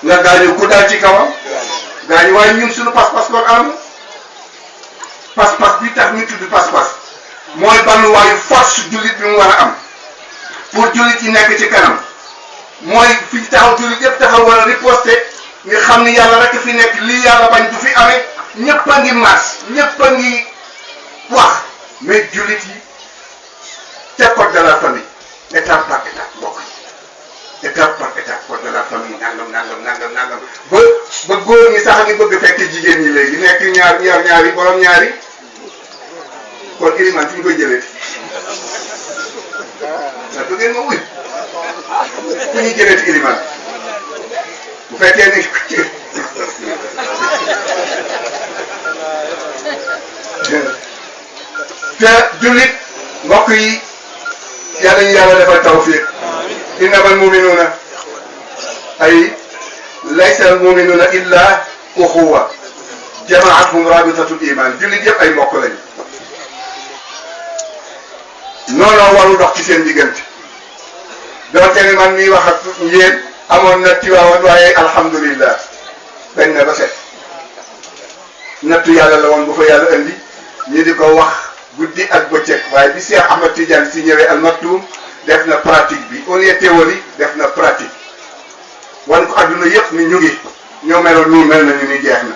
nga gaañu ku dal ci kawam gaañu waaye ñun suñu pas-pas kon am pas-pas bi tax ñu tudd pas-pas mooy balluwaayu force jullit bi mu war a am pour jullit yi nekk ci kanam mooy fi taxaw jullit yëpp taxaw war a riposter nga xam ni yàlla rek fi nekk lii yàlla bañ du fi amee ñëpp a ngi mars ñëpp a ngi wax mais jullit yi te code de la famille étape par étape bokk étape par étape code de la famille nangam ba góor ñi sax a ngi bëgg fekk jigéen ñi léegi nekk ñaari borom ñaari kon iliman fi ñu koy jëlee ndax du ngeen ma wuy fu ñuy jëlee ci iliman bu fekkee ni te jullit mbokk yi yàlla ñu yàlla defal tawfiq innamal muminuuna ay laysa al muminuuna illa uxuwa jamaathum rabitatul iman jullit yëpp ay mbokk lañu noonu warul dox ci seen diggante donte ni man mii wax ak yéen amoon na Tiwaawan waaye alhamdulillah dañ na ba set nattu yàlla la woon bu fa yàlla indi ñi di ko wax guddi ak bëccëg waaye bi Cheikh Ahmad Tidiane si ñëwee Al Maktoum def na pratique bi au lieu théorie def na pratique wan ko adduna yëpp ni ñu ngi ñoo meloon nii mel nañu ni jeex na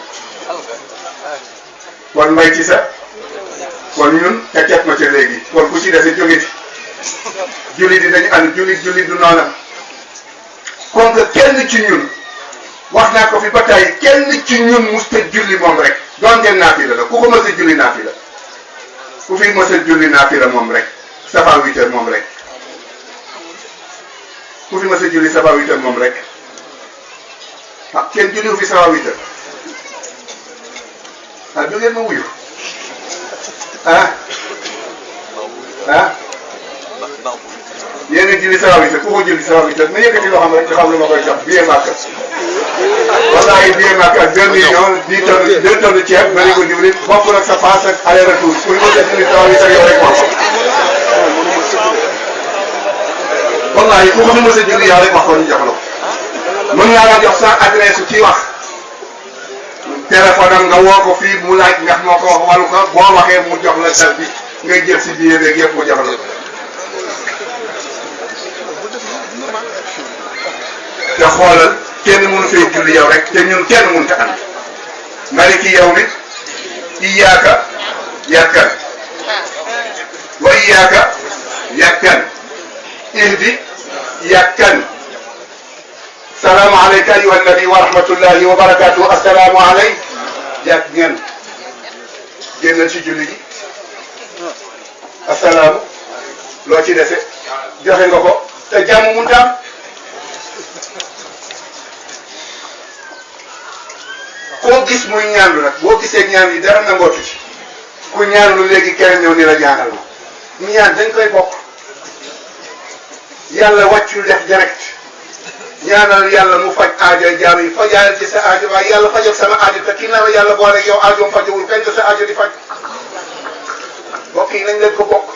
kon mbay ci sa kon ñun te ket ma ca léegi kon ku ci dese jóge ci jullit yi dañu ànd jullit du noonam kon que kenn ci ñun wax naa ko fi ba tey kenn ci ñun musta julli moom rek donte naafila la ku ko mës a julli naafila ku fi mës a julli naafila moom rek safa 8 heures moom rek ku fi mës a julli safa 8 heures moom rek ah kenn julliwu fi safa 8 heures ah du ngeen ma wuyu ah yéen a julli safa 8 heures ku ko julli safa 8 heures na yëkkati loo xam rek nga xam lu ma koy jox billet Makka wallaahi billet Makka 2 millions 2 tonnes ceeb bëri ko diwlin bokk nag sa passe ak aller retour pour ñu ko def ni safa 8 heures yow rek moo ko wallahi ku ko fi mos a julli yow rek wax ko ñu jox la ko mën naa la jox sa adresse kii wax téléphone am nga woo ko fii mu laaj ndax moo ko wax wàllu ko boo waxee mu jox la date bi ngay jël si billet beeg yëpp mu jox la te xoolal kenn mënu fee julli yow rek te ñun kenn mënu ta ànd maliki yow mi iyyaka yakkan wa iyyaka yakkan ihdi yakkan salaamu alayka ayyuha nabi wa rahmatullahi wa barakatuh assalaamu alay yàgg ngeen génnal ci julli gi assalaamu loo ci dese joxe nga ko te jàmm mun taam koo gis muy ñaanlu nag boo gisee ñaan yi dara nangootu ci ku ñaanlu léegi keneen ñëw ni la ñaanal ma ñaan dañ koy bokk yàlla wàccul def direct ñaanal yàlla mu faj aajo jaam yi fajal ci sa aajo waaye yàlla fajal sama aajo te kii na la yàlla boole yow aajoom fajowul kañ la sa aajo di faj mbokk yi nañ leen ko bokk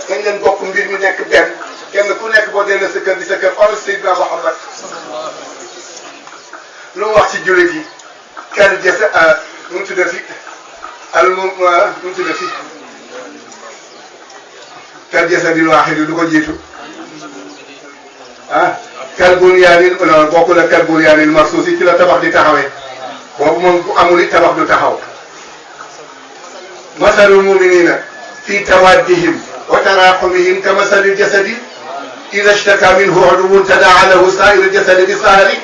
nañ leen bokk mbir mi nekk benn kenn ku nekk boo delloo sa kër di sa kër xoolal Seydina Muhammad lu mu wax ci jullit yi kal jasa nu mu tudda fi nu mu tudda fi kal jasadil waahid du ko jiitu ah kal bunyaanil non bokkul ak kal bunyaanil marsuus ci la tabax di taxawee boobu moom bu amul it tabax du taxaw masalul muminina fi tawaddihim wa taraxumihim ka masalil jasadi ida shtaka minhu udwun tadaa lahu sairu jasadi bi sahari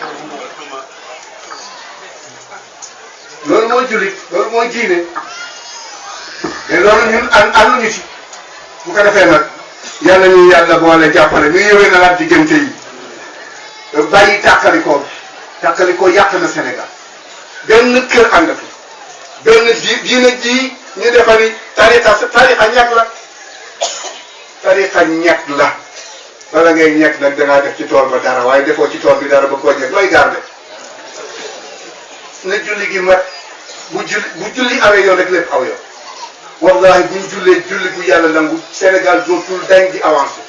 loolu mooy jullit loolu mooy diine mais loolu ñun ànduñu ci bu ko defee nag yàlla ñu yàlla boole jàppale ñu yëwee na laat diggante yi bàyyi tàqalikoo yàq na Sénégal benn kër àndatu benn diine ji ñu defa ni tariqa ñàkk la tariqa ñàkk la bala ngay ñàkk nag dangaa def ci tool ba dara waaye defoo ci tool bi dara ba koo ñàkk looy garde na julli gi mat bu julli awee yoon rek lépp aw yoon wallahi buñ jullee julli bu yàlla nangu Sénégal dootul dañ di avancé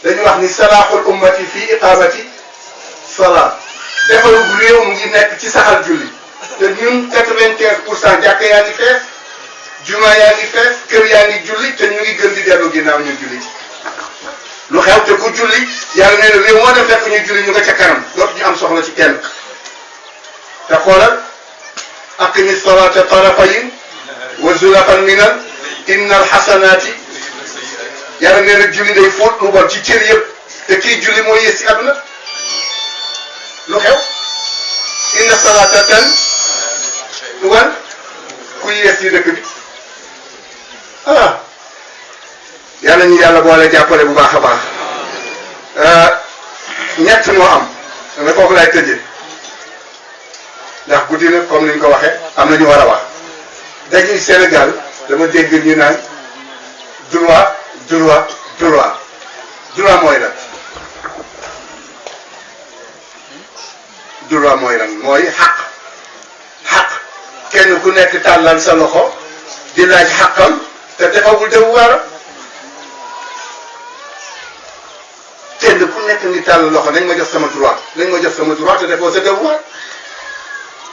dañu wax ni salaaxul ummati fii iqamati salaat defaru réew mu ngi nekk ci saxal julli te ñun 95% jàkka yaa ngi fees juma yaa ngi fees kër yaa ngi julli te ñu ngi gën di dellu ginnaaw ñun julli lu xew te ku julli yàlla nee na réew moo dem fekk ñu julli ñu nga ca kanam dootu ñu am soxla ci kenn te xoolal aqimi salata tarafayin wa zulafan minal innal xasanaati yàlla nee na julli day fóot lu bon ci cër yëpp te kii julli mooy yées ci àdduna lu xew inna salata tan wan ku yées ci dëkk bi yàlla ñu yàlla boole jàppale bu baax a baax ñett moo am dama kooku laay tëjee ndax guddi na comme ni ñu ko waxee am na ñu war a wax dañuy Sénégal dama dégg ñu naan droit droit droit droit mooy lan droit mooy lan mooy xaq kenn ku nekk tàllal sa loxo di laaj xaqam te defagul devoir kenn ku nekk ni tàllal loxo nañ ma jox sama droit nañ ma jox sama droit te defoo sa devoir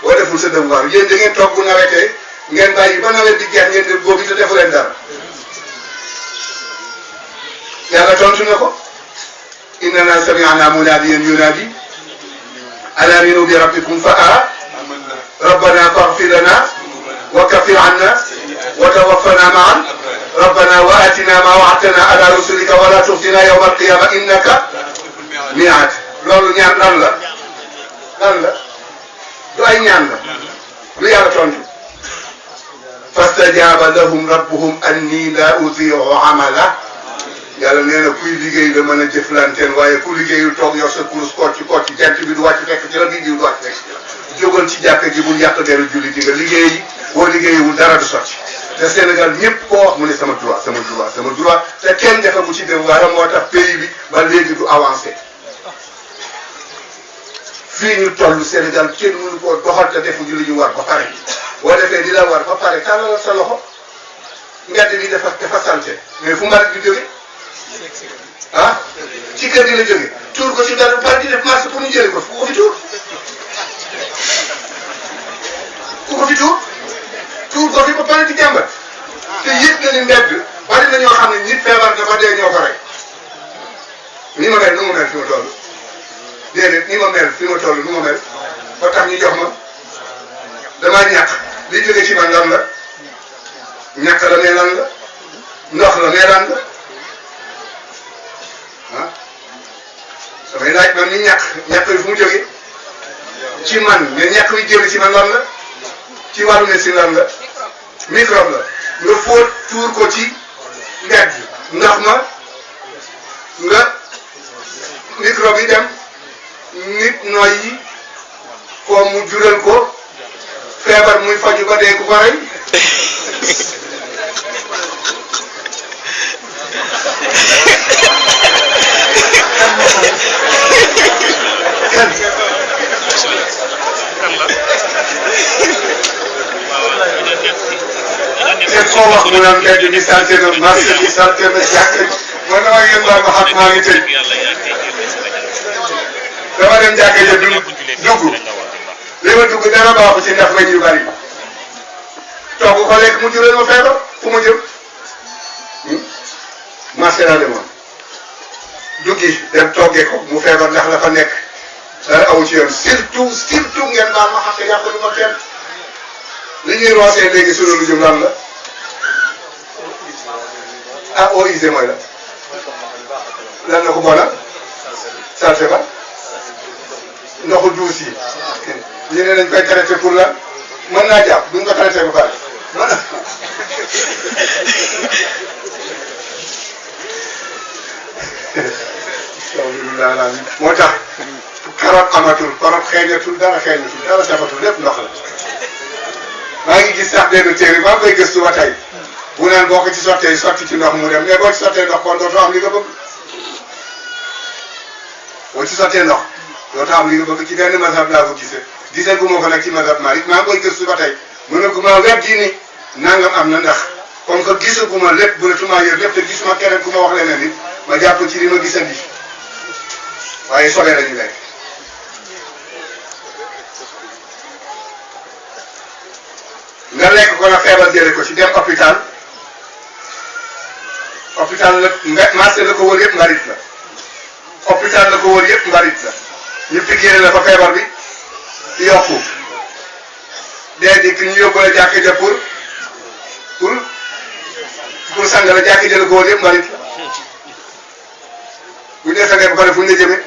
boo deful sa devoir yéen da ngeen toog bu nawetee ngeen bàyyi ba nawet di jeex ngeen def boobu te defu leen dara yàlla tontu na ko innana sami'na munadiyan yunadi ala aminu bi rabbikum fa rabbana faghfir lana wa kaffir anna wa tawaffana ma'an rabbana wa atina ma wa'adtana ala rusulika wa la tukhzina yawma al-qiyamah innaka mi'ad loolu ñaan lan la du ay ñaan la lu yàlla tontu fastajaba lahum rabbuhum anni la udi'u amala yàlla nee na kuy liggéey la mën a jëflanteen waaye ku liggéeyul toog yor sa kurus kocc jant bi du wàcc fekk ci la bi du wàcc fekk ci la jógal ci jàkka ji bul yàq deru julli di nga liggéeyi boo liggéeyiwul dara du sotti te Sénégal ñëpp koo wax mu ne sama droit te kenn defagu ci devoir moo tax pays bi ba léegi du avancé fii ñu toll Sénégal kenn mënu koo doxal te defuñu li ñu war ba pare boo defee li la war ba pare tàllal sa loxo mbedd bi dafa santé mais fu mbalit bi jóge ah ci kër gi la jógee tuur ko ci dara bu pare di def marché pour ñu jëlee ko ku ko fi tuur ku ko fi tuur ko fi ba pare di jàmbat te yëg na ni mbedd bari na ñoo xam ne nit feebar dafa dee ñoo ko rek ni ma mel nu ma mel fi ma toll déedéet ni ma mel fi ma toll nu ma mel ba tax ñu jox ma damaa ñàkk li jóge ci man lan la ñàkk la ne lan la ndox la ne lan la ah damay laaj man ni ñàkk fu mu jóge ci man mais ñàkk wi jële ci man lan la ci wàllu médecine lan la microbe la nga fóot tuur ko ci mbedd ndox ma nga microbe yi dem nit nooy yi ko mu jural ko feebar muy faju ba dee ku ko rey te koo wax mu naan mbedd bi salté na marché bi salté na jàkk man dama ngeen baal ma xam maa ngi tëj dama dem jàkk ja dugg li ma dugg dara baaxu ci ndax weñ yu bari togg ko lekk mu jural ma feebar fu ma jëm marché laa demoon duggi dem toggee ko mu feebar ndax la fa nekk dara awu ci yoon surtout ngeen baal ma xam te yàqulu ma kenn li ñuy roosee léegi su loolu jëm lan la ah eau usée mooy la lan la ko boolal salté ba ndoxu duus yi ñu ne dañ koy traité pour lan mën naa jàpp duñ ko traité ba pare moo tax carotte amatul carotte xeeñatul dara safatul lépp ndox la maa ngi gis sax benn téere maa ngi koy gëstu ba tey bu naan boo ko ci sottee sotti ci ndox mu dem mais boo ci sottee ndox kon dootoo am li nga bëgg boo ci sottee ndox dootoo am li nga bëgg ci benn mazhab laa ko gisee gu ma ko nag ci mazhab Malik maa ngi koy gëstu ba tey mu ne ko maa wet ji ni nangam am na ndax comme que gisaguma lépp bu ne tumaa yor lépp te gisuma keneen ku ma wax leneen nit ma jàpp ci li ma gisandi waaye sobee lañu lekk nga lekk ko la feebar jële ko ci dem hôpital la marché la ko wër yëpp mbarit la hôpital la ko wër yëpp mbarit la ñu piqûre la fa feebar bi yokku dee dikk ñu yóbbu la jàkk ja pour sang la jàkk ja la ko wër yëpp mbarit la bu ñu sangee ba pare fu ñu la jëmee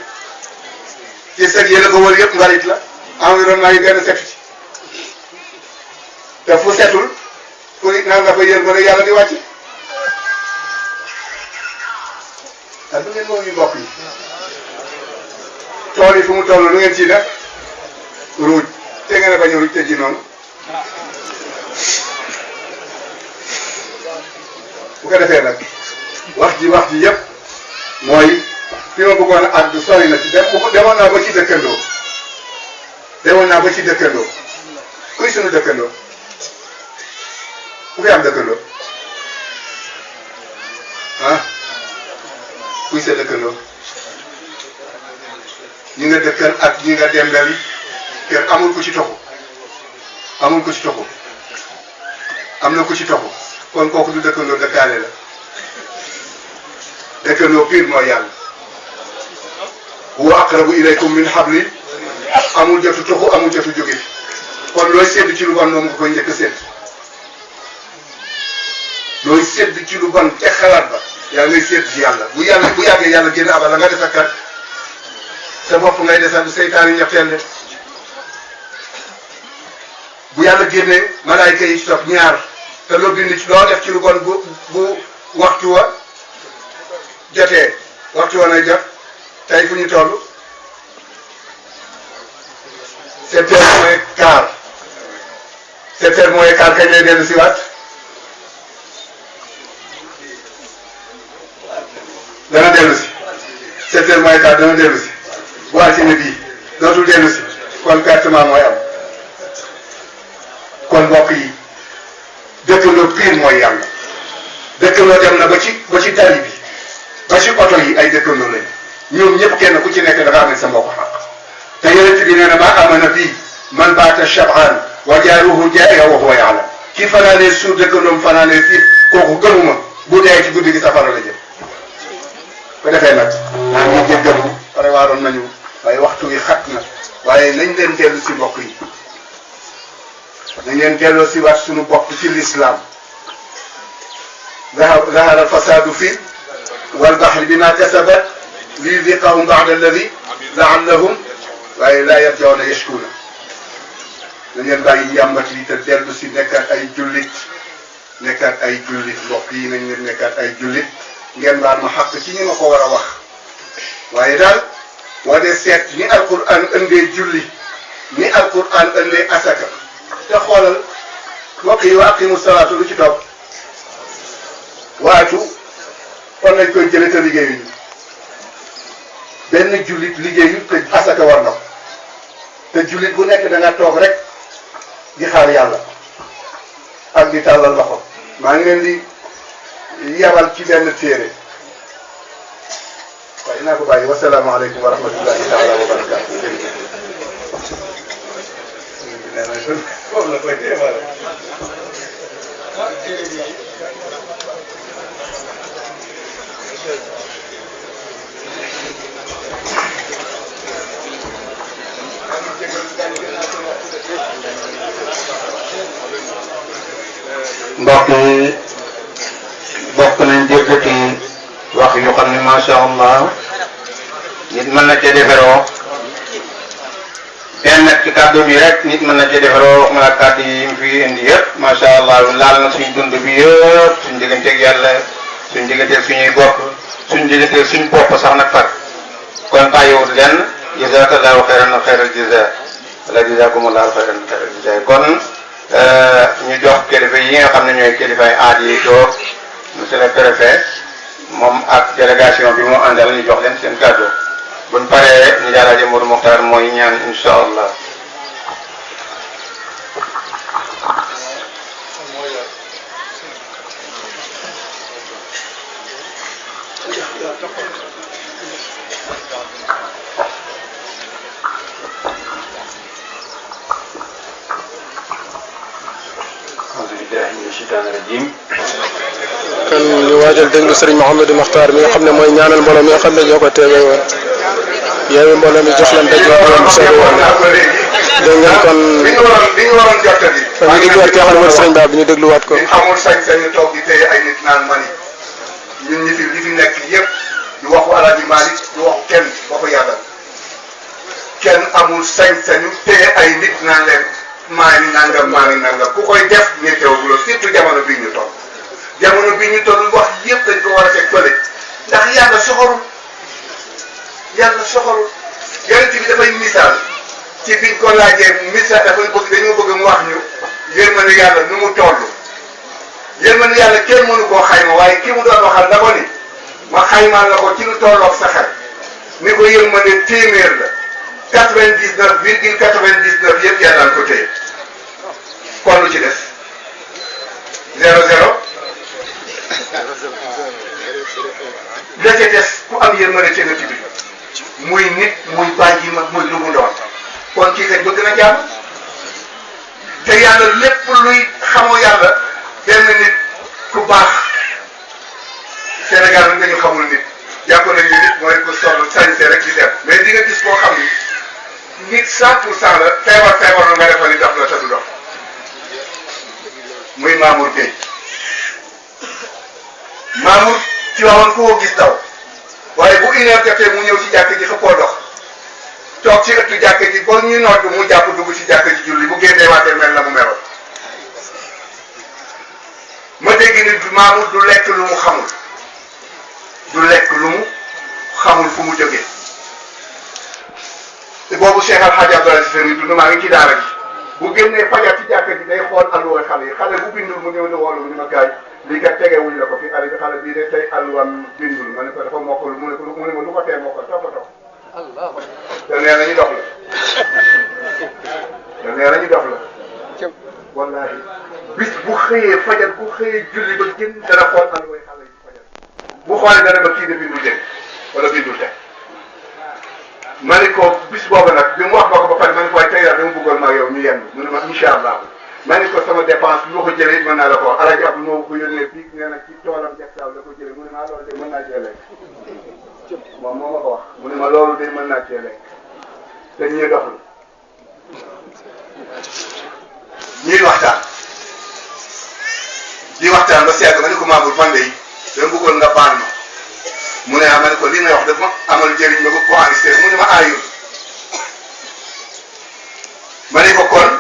ci sëg yi la ko wër yëpp mbarit la environnement yi benn setu ci te fu setul fu naan nga fa yéen ba yàlla di wàcc ah du ngeen moom ñu mbokk yi tool yi fu mu toll lu ngeen ciy def ruuj te ngeen a bañ a ruuj te ji noonu bu ko defee nag wax ji yëpp mooy fi ma bëggoon a àgg sori na ci demoon naa ba ci dëkkandoo kuy sunu dëkkandoo ku fi am dëkkandoo ah kuy sa dëkkandoo ñi nga dëkkal ak ñi nga dembel kër amul ku ci toxu am na ku ci toxu kon kooku du dëkkandoo dëkkaale la dëkkandoo pire mooy yàlla huwa aqrabu ilaykum min habli amul jotu toxu amul jotu jóge kon looy sédd ci lu bon moom nga koy njëkk a sédd looy sédd ci lu bon ca xalaat ba yaa ngay sédd ci yàlla bu yàggee yàlla génn abal la nga def ak sa bopp ngay desal du seytaan yi ñetteel de bu yàlla génnee malaayka yi ci topp ñaar te loo bind ci loo def ci lu bon bu waxtu wa jotee waxtu wa nay jot tey fu ñu toll 7 heures moins quart 7 heures moins quart kañ lay dellu si waat dana dellu si 7 heures moins quart dana dellu si bu altine bii dootul dellu si kon pertement mooy am kon mbokk yi dëkkandoo pire mooy yàlla dëkkandoo dem na ba ci tali bi ba ci oto yi ay dëkkandoo lañ ñoom ñëpp kenn ku ci nekk da nga amee sa mbokk xaq te yonent bi nee na maa amana fii man baata shab'an wa jaaruhu jaa'i'an wa huwa ya'lam ki fanaanee suur dëkkandoom fanaanee xiif kooku gëmuma bu dee ci guddi gi safara la jëm ko defee nag naa ngi jéggalu pare waaroon nañu waaye waxtu wi xat na waaye nañ leen dellu si mbokk yi nañ leen delloo si waat suñu bopp ci l'islam ظهر الفساد في والبحر بما كسبت ليذيقهم بعد الذي لعلهم لا يرجعون يشكون dañ leen bàyyi njàmbat yi te dellu si nekkaat ay jullit mbokk yi nañ leen nekkaat ay jullit ngeen baal ma xàq ci ñi ma ko war a wax waaye daal boo dee seet ni alquran ëndee julli ni alquran ëndee asaka te xoolal mbokk yi wa aqimu salaatu lu ci topp waatu fan lañ koy jëlee te liggéeyuñu benn jullit liggéeyu te asaka war na ko te jullit bu nekk da nga toog rek di xaar yàlla ak di tàllal loxo maa ngi leen di yabal ci benn téere waaye naa ko bàyyi wasalaamaaleykum wa rahmatullahi taala wa barakaatu mbokk yi bokk nañ déggati wax yu xam ne macha allah nit mën na ca deferoo benn ci kàddu bi rek nit mën na ca deferoo wax ma la kàddu yi mu fi indi yëpp macha allah laal na suñ dund bi yëpp suñ digganteeg yàlla suñ digganteeg suñuy bopp suñ digganteeg suñ bopp sax nag far kon bàyyiwut lenn jazakallahu xayran xayral jaza wala jazakumullahu xayran xayral jaza kon ñu jox kilifa yi nga xam ne ñooy kilifaay aada yi toog monsieur le préfet moom ak délégation bi mu àndal ñu jox leen seen kàddu buñ paree ñu jaaraaje Modou Mokhtar mooy ñaan insha allah kon ñu waajal déglu Serigne Mouhamadou Makhtar mi nga xam ne mooy ñaanal mbooloo mi nga xam ne ñoo ko teewee woon yeewi mbooloo mi jox leen daje mbooloo mi seetlu woon dégg ngeen kon li ñu waroon jottali. ñu dégluwaat ki nga xam ne mooy Serigne Ba bi ñu dégluwaat ko. amul sañ-sañu toog di téye ay nit naan mani ñun ñi fi nekk yëpp du waxu Alaaji Malick du waxu kenn waxu yàlla kenn amul sañ-sañu téye ay nit naan leen maa ngi nangam ku koy def ñetteewu la surtout jamono bii ñu toll. jamono bi ñu toll wax yëpp dañ ko war a teg fële ndax yàlla soxorul yonent bi dafay misaal ci biñ ko laajee misaal dafay bëgg dañoo bëgg mu wax ñu yërmande yàlla nu mu toll yërmande yàlla kenn mënu koo xayma waaye ki mu doon waxal na ko ni ma xaymaal la ko ci lu tolloog sa xel ni ko yërmande téeméer la 99,99 yëpp yàlla ko téye kon lu ci des 00. la ca des ku am yërmande ca nga tibi muy nit muy bàyyi ma muy lu mu doon kon kii kañ bëgg na jàmm te yàlla lépp luy xamoo yàlla benn nit ku baax Sénégal nag dañu xamul nit jàpp nañu nit mooy ku sonn sañse rek di dem mais di nga gis koo xam ni nit 100% la feebar lu nga defal ni dox la te du dox muy Mamour Gueye Mamour ci waxoon koo gis daw waaye bu une heure jotee mu ñëw ci jàkk ji xëppoo dox toog ci ëttu jàkk ji ba ñu nodd mu jàpp dugg ci jàkk ji julli bu génnee waatee mel na mu meroon ma dégg ni Mamour du lekk lu mu xamul fu mu jógee te boobu Cheikh Al Hadj Abdoulaye Cissé mi dund maa ngi ci daara ji bu génnee fajar ci jàkk ji day xool alluwa xale yi xale bu bindul mu ñëw ni woolu mu ni ma gaay lii kat tegewuñ la ko fi xale bii de tey alluwam bindul ma ne ko dafa mokkul mu ne ma lu ko tee mokkal toppatoo te nee nañu dox la wallaahi bis bu xëyee fajar bu xëyee julli ba génn dana xool alluway xale yi fajar bu xoolee dana ba kii de bindu dégg wala bindul tey ma ni ko bis boobu nag bi mu wax ma ko ba pare ma ni ko waaye tey daal dama bëggoon maa yow ñu yenn mu ne ma incha allah ma ni ko sama dépense bi ma ko jëlee mën naa la ko wax Alaaji Abdou moo ko yónnee bii nee na ci toolam jagsaaw la ko jëlee mu ne ma loolu de mën naa cee lekk moom moo ma ko wax mu ne ma loolu de mën naa cee lekk te ñuy doxlu ñuy waxtaan di waxtaan ba seetlu ma ni ko Mamour man de dama bëggoon nga baal ma mu ne ma ne ko li ngay wax dafa amal njëriñ ma bëgg ko enregistré mu ne ma aayul ma ne ko kon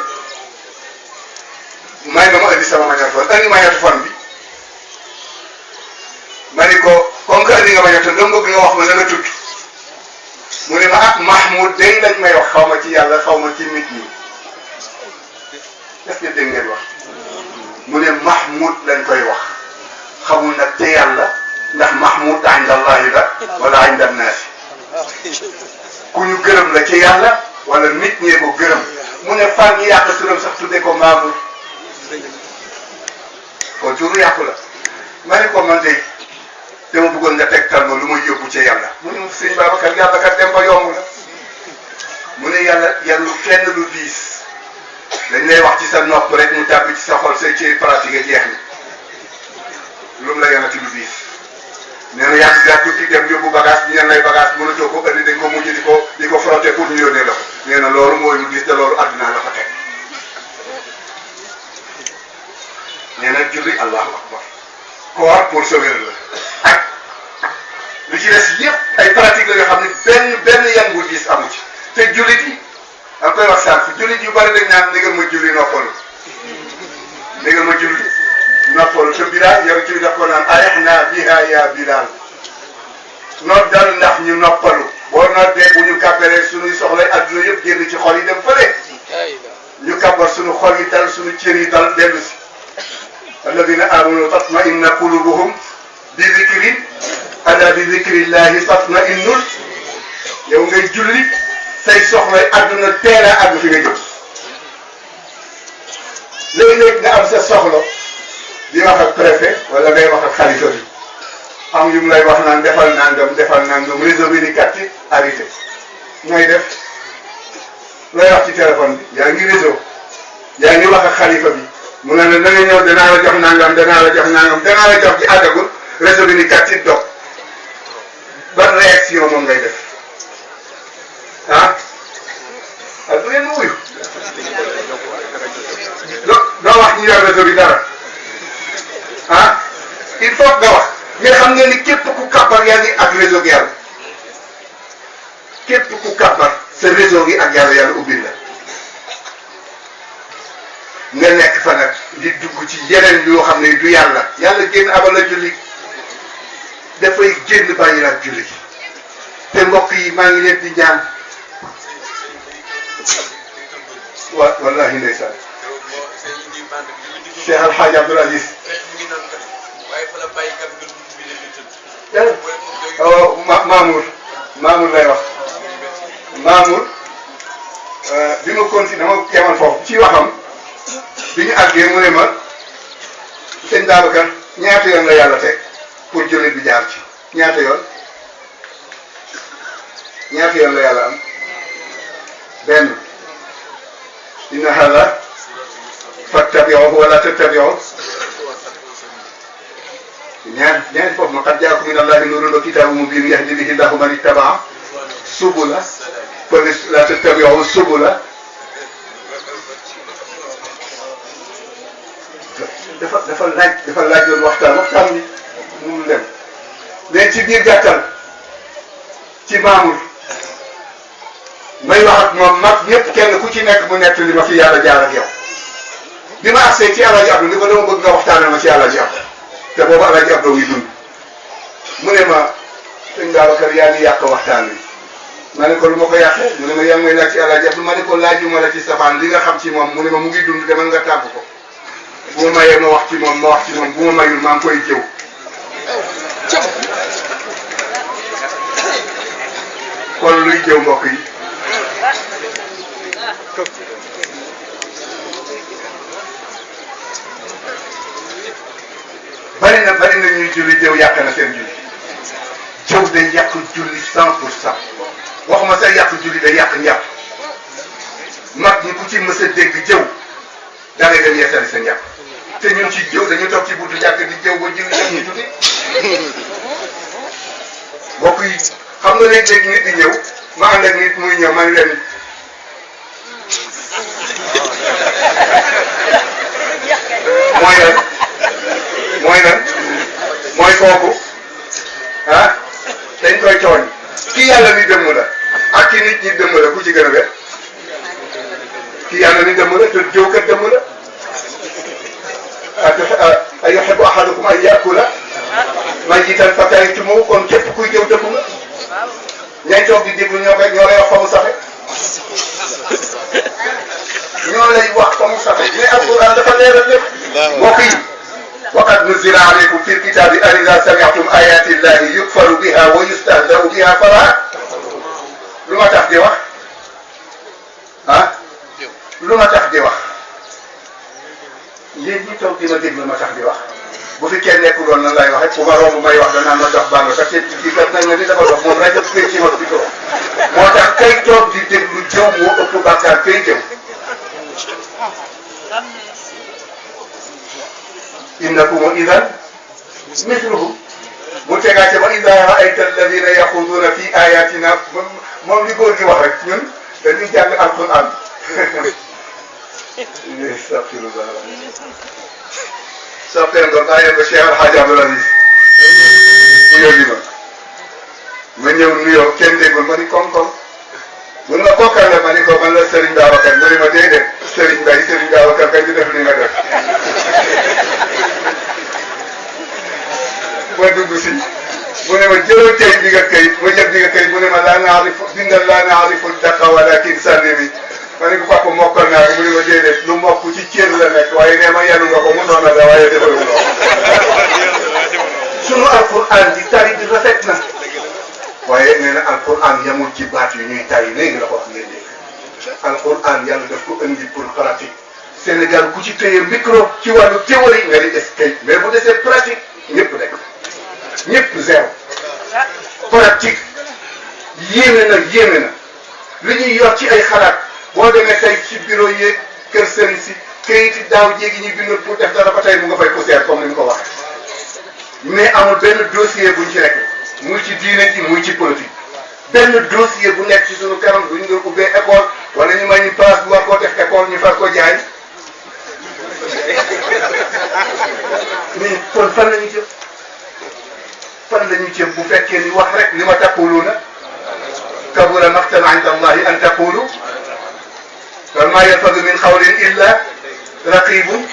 may ma indi sama magnétophone indi magnétophone bi ma ne ko comme que indi nga magnétophone dama bëgg nga wax ma na nga tudd mu ne ma ah Mahmoud day lañ may wax xaw ma ci yàlla xaw ma ci nit ñi est-ce que dégg ngeen wax mu ne Mahmoud lañ koy wax xamul nag te yàlla ndax Mahmoud inda Allahi la wala inda naasi ku ñu gërëm la ci yàlla wala nit ñee ko gërëm mu ne fan ñi yàq turam sax tudde ko Mamour kon turu yàqu la ma ne ko man de dama bëggoon nga tegtal ma lu may yóbbu ci yàlla mu ne sëñ Babacar yàlla kat dem ba yomb la mu ne yàlla yàllu kenn lu diis dañ lay wax ci sa nopp rek mu tàbbi ci sa xol say ci pratique jeex ni lu mu la yanati lu diis nee na yàgg gaa tukki dem yóbbu bagage bi ñeen lay bagage mënatoo ko andi dañ ko mujj di ko frotté pour ñu yónnee la ko nee na loolu mooy lu diis te loolu àdduna la ko teg nee na julli allahu akbar koor pour sauver la ak lu ci des yëpp ay pratique la yoo xam ne benn yan bu diis amu ci te jullit yi da koy wax sànq jullit yu bari dañ naan ndégal ma julli noppalu ndégal ma julli noppalu te Bilaal yow ci daf ko naan arihna biha ya Bilaal noot dal ndax ñu noppalu boo nootee bu ñu kàbbaree suñuy soxlay adduna yëpp génn ci xol yi dem fële ñu kàbbar suñu xol yi dal suñu cër yi dal dellu si alladina amanu tatma'inna qulubuhum bi zikri ala bi zikrillahi tatma'innul yow ngay julli say soxlay adduna teel a àgg fi nga jëm léeg-léeg nga am sa soxla di wax ak préfet wala ngay wax ak xalifa bi am yu mu lay wax naan defal nangam réseau bi ni katti arrêté ngay def looy wax ci téléphone bi yaa ngi réseau yaa ngi wax ak xalifa bi mu ne la da nga ñëw danaa la jox nangam danaa la jox ci àggagul réseau bi ni katti dog ban réaction moom ngay def ah du ngeen wuyu doo wax ñu yor réseau bi dara ah il faut nga wax nga xam ngeen ni képp ku kàbbar yaa ngi ak réseau gi yàlla képp ku kàbbar sa réseau gi ak yàlla ubbil la nga nekk fa nag di dugg ci yeneen yoo xam ne du yàlla génn abal la julli dafay génn bàyyi la julli te mbokk yi maa ngi leen di ñaan wallahi ndeysaan Cheikh Al Hadj Abdoul Aziz Mamour lay wax Mamour bi ma continué dama yemal foofu ci waxam bi ñu àggee mu ne ma sëñ Babacar ñaata yoon la yàlla teg pour jullit bi jaar ci ñaata yoon la yàlla am benn inna hada fattabi'uhu wala tattabi'u ñaari foofu ma qad jaakum min allahi nurun wa kitabun mubin yahdi bihi llahu man ittaba'a subula la tattabi'u subula dafa laaj yoon waxtaan bi mu dem mais ci biir gàttal ci Mamour may wax ak moom mag ñëpp kenn ku ci nekk mu nekk li ma fi yàlla jaar ak yow bi ma agsee ci Alaaji Abdou ni ko dama bëgg nga waxtaanal ma ci Alaaji Abdou te boobu Alaaji Abdou ngi dund mu ne ma sëñ Babacar yaa ngi yàq waxtaan wi ma ne ko lu ma ko yàqee mu ne ma yaa ngi may laaj ci Alaaji Abdou ma ne ko laajuma la ci safaan li nga xam ci moom mu ne ma mu ngi dund demal nga tàgg ko bu ma mayee ma wax ci moom bu ma mayul maa ngi koy jëw kon luy jëw mbokk yi bari na ñuy julli jëw yàq na seen julli jëw day yàq julli 100% waxuma sax yàq julli day yàq njàpp mag ñi ku ci mës a dégg jëw da ngay dem yeesali sa njàpp te ñun ci jëw dañu toog ci buntu jàkk di jëw ba julli dem ñu tuddi mbokk yi xam nga léeg-léeg nit di ñëw ma ànd ak nit muy ñëw man leen mooy kooku ah dañ koy tooñ ki yàlla ni dëmm la ak ki nit ñi dëmm la ku ci gën a wet ki yàlla ni dëmm la te jëw kat dëmm la a yuhibbu ahadukum an yakula mayyitan fakarihtumuuhu kon képp kuy jëw dëmm la ñay toog di déglu ñoo lay wax fa mu saxe ñoo lay wax fa mu saxe mais alquran dafa leeral lépp mbokk yi waqad nuzila alaykum fi lkitabi an ida sami'tum ayati llahi yukfaru biha wa yustahzau biha fala lu ma tax di wax ah lu ma tax di wax yéen ñi toog di ma déglu ma tax di wax bu fi kenn nekkul woon nan lay waxe bu ma romb may wax danaan ma dox bànn parce que kii kat nañ ma ni dafa dox moom rajo bi ci ma fi toog moo tax kay toog di déglu jëw moo ëpp bàkkaar kay jëw innakum idan mithluhum mu tegaate ba ida raayta alladina yaxuduuna fi ayatina moom li góor gi wax rek ñun dañuy jàng alquran astafirullah soppeen doon naa yéen ko Cheikh El Hadj Abdoul Aziz mu yóbbi ma ñëw nuyoo kenn déggul ma ni koom-koom mun ma kookal la ma ni ko man la Serigne Babacar mu ni ma déedéet Serigne Mbaye Serigne Babacar kay di def li nga def ma dugg si mu ne ma jëlal kayit bi nga kayit ma jël bi nga kayit mu ne ma laa naarifu bindal laa naarifu daqa walakin sànni ma ne ko papa mokkal naa ko mu ne ma déedéet lu mokk ci cër la nekk waaye nee ma yanu nga ko mu noona la waaye defalu loo sunu alquran di tari bi rafet na waaye nee na alquran yamul ci baat yu ñuy tari léegi la ko wax ngeen dégg alquran yàlla daf ko indi pour pratique Sénégal ku ci téye micro ci wàllu théorie nga di escape mais bu desee pratique ñëpp nekk ñëpp zéro pratique yéeme na li ñuy yor ci ay xalaat boo demee tey ci bureau yeeg kër sëriñ si kayit yi daaw jéegi ñu bindoon pour def dara ba tey mu nga fay poussière comme ni ñu ko waxee mais amul benn dossier buñ ci rek muy ci diine ji muy ci politique benn dossier bu nekk ci suñu kanam bu ñu doon ubbee école wala ñu may ñu place bu war koo def école ñu far ko jaay mais kon fan la ñu jëm fan la ñu jëm bu fekkee ni wax rek li ma taquluuna kabura maqtan inda allahi an taqulu wa ma yalfadu min qawlin illa raqibun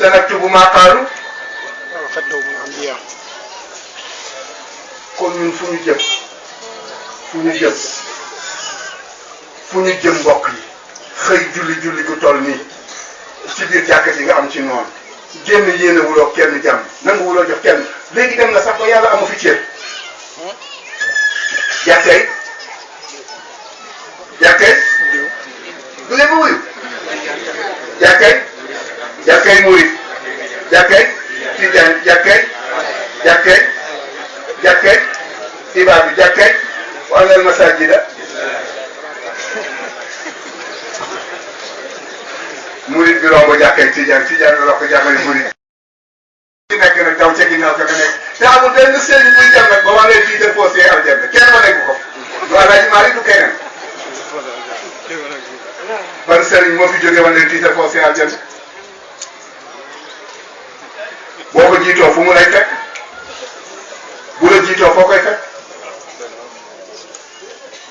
sanaktubu ma qaalu kon ñun fu ñu jëm mbokk yi xëy julli gu toll nii ci biir jàkka ji nga am ci noonu génn yéene wuloo kenn jàmm nangu wuloo jox kenn léegi dem na sax ba yàlla amu fi cër jàkkay du leen ba wuyu jàkkay murit jàkkay tijaan jàkkay ibaadu jàkkay wala masajida murit bi romb jàkkay tijaan bi romb jàkkay murit ci nekk nag daw ca ginnaaw ka nekk te amul benn sëriñ buy dem nag ba ma leen tiitar faussé aljanna kenn ma nekk ko du Alaaji Maalik du keneen ban sëriñ moo fi jógee ma leen tiitar faussé aljanna boo ko jiitoo fu mu lay fekk bu la jiitoo foo koy fekk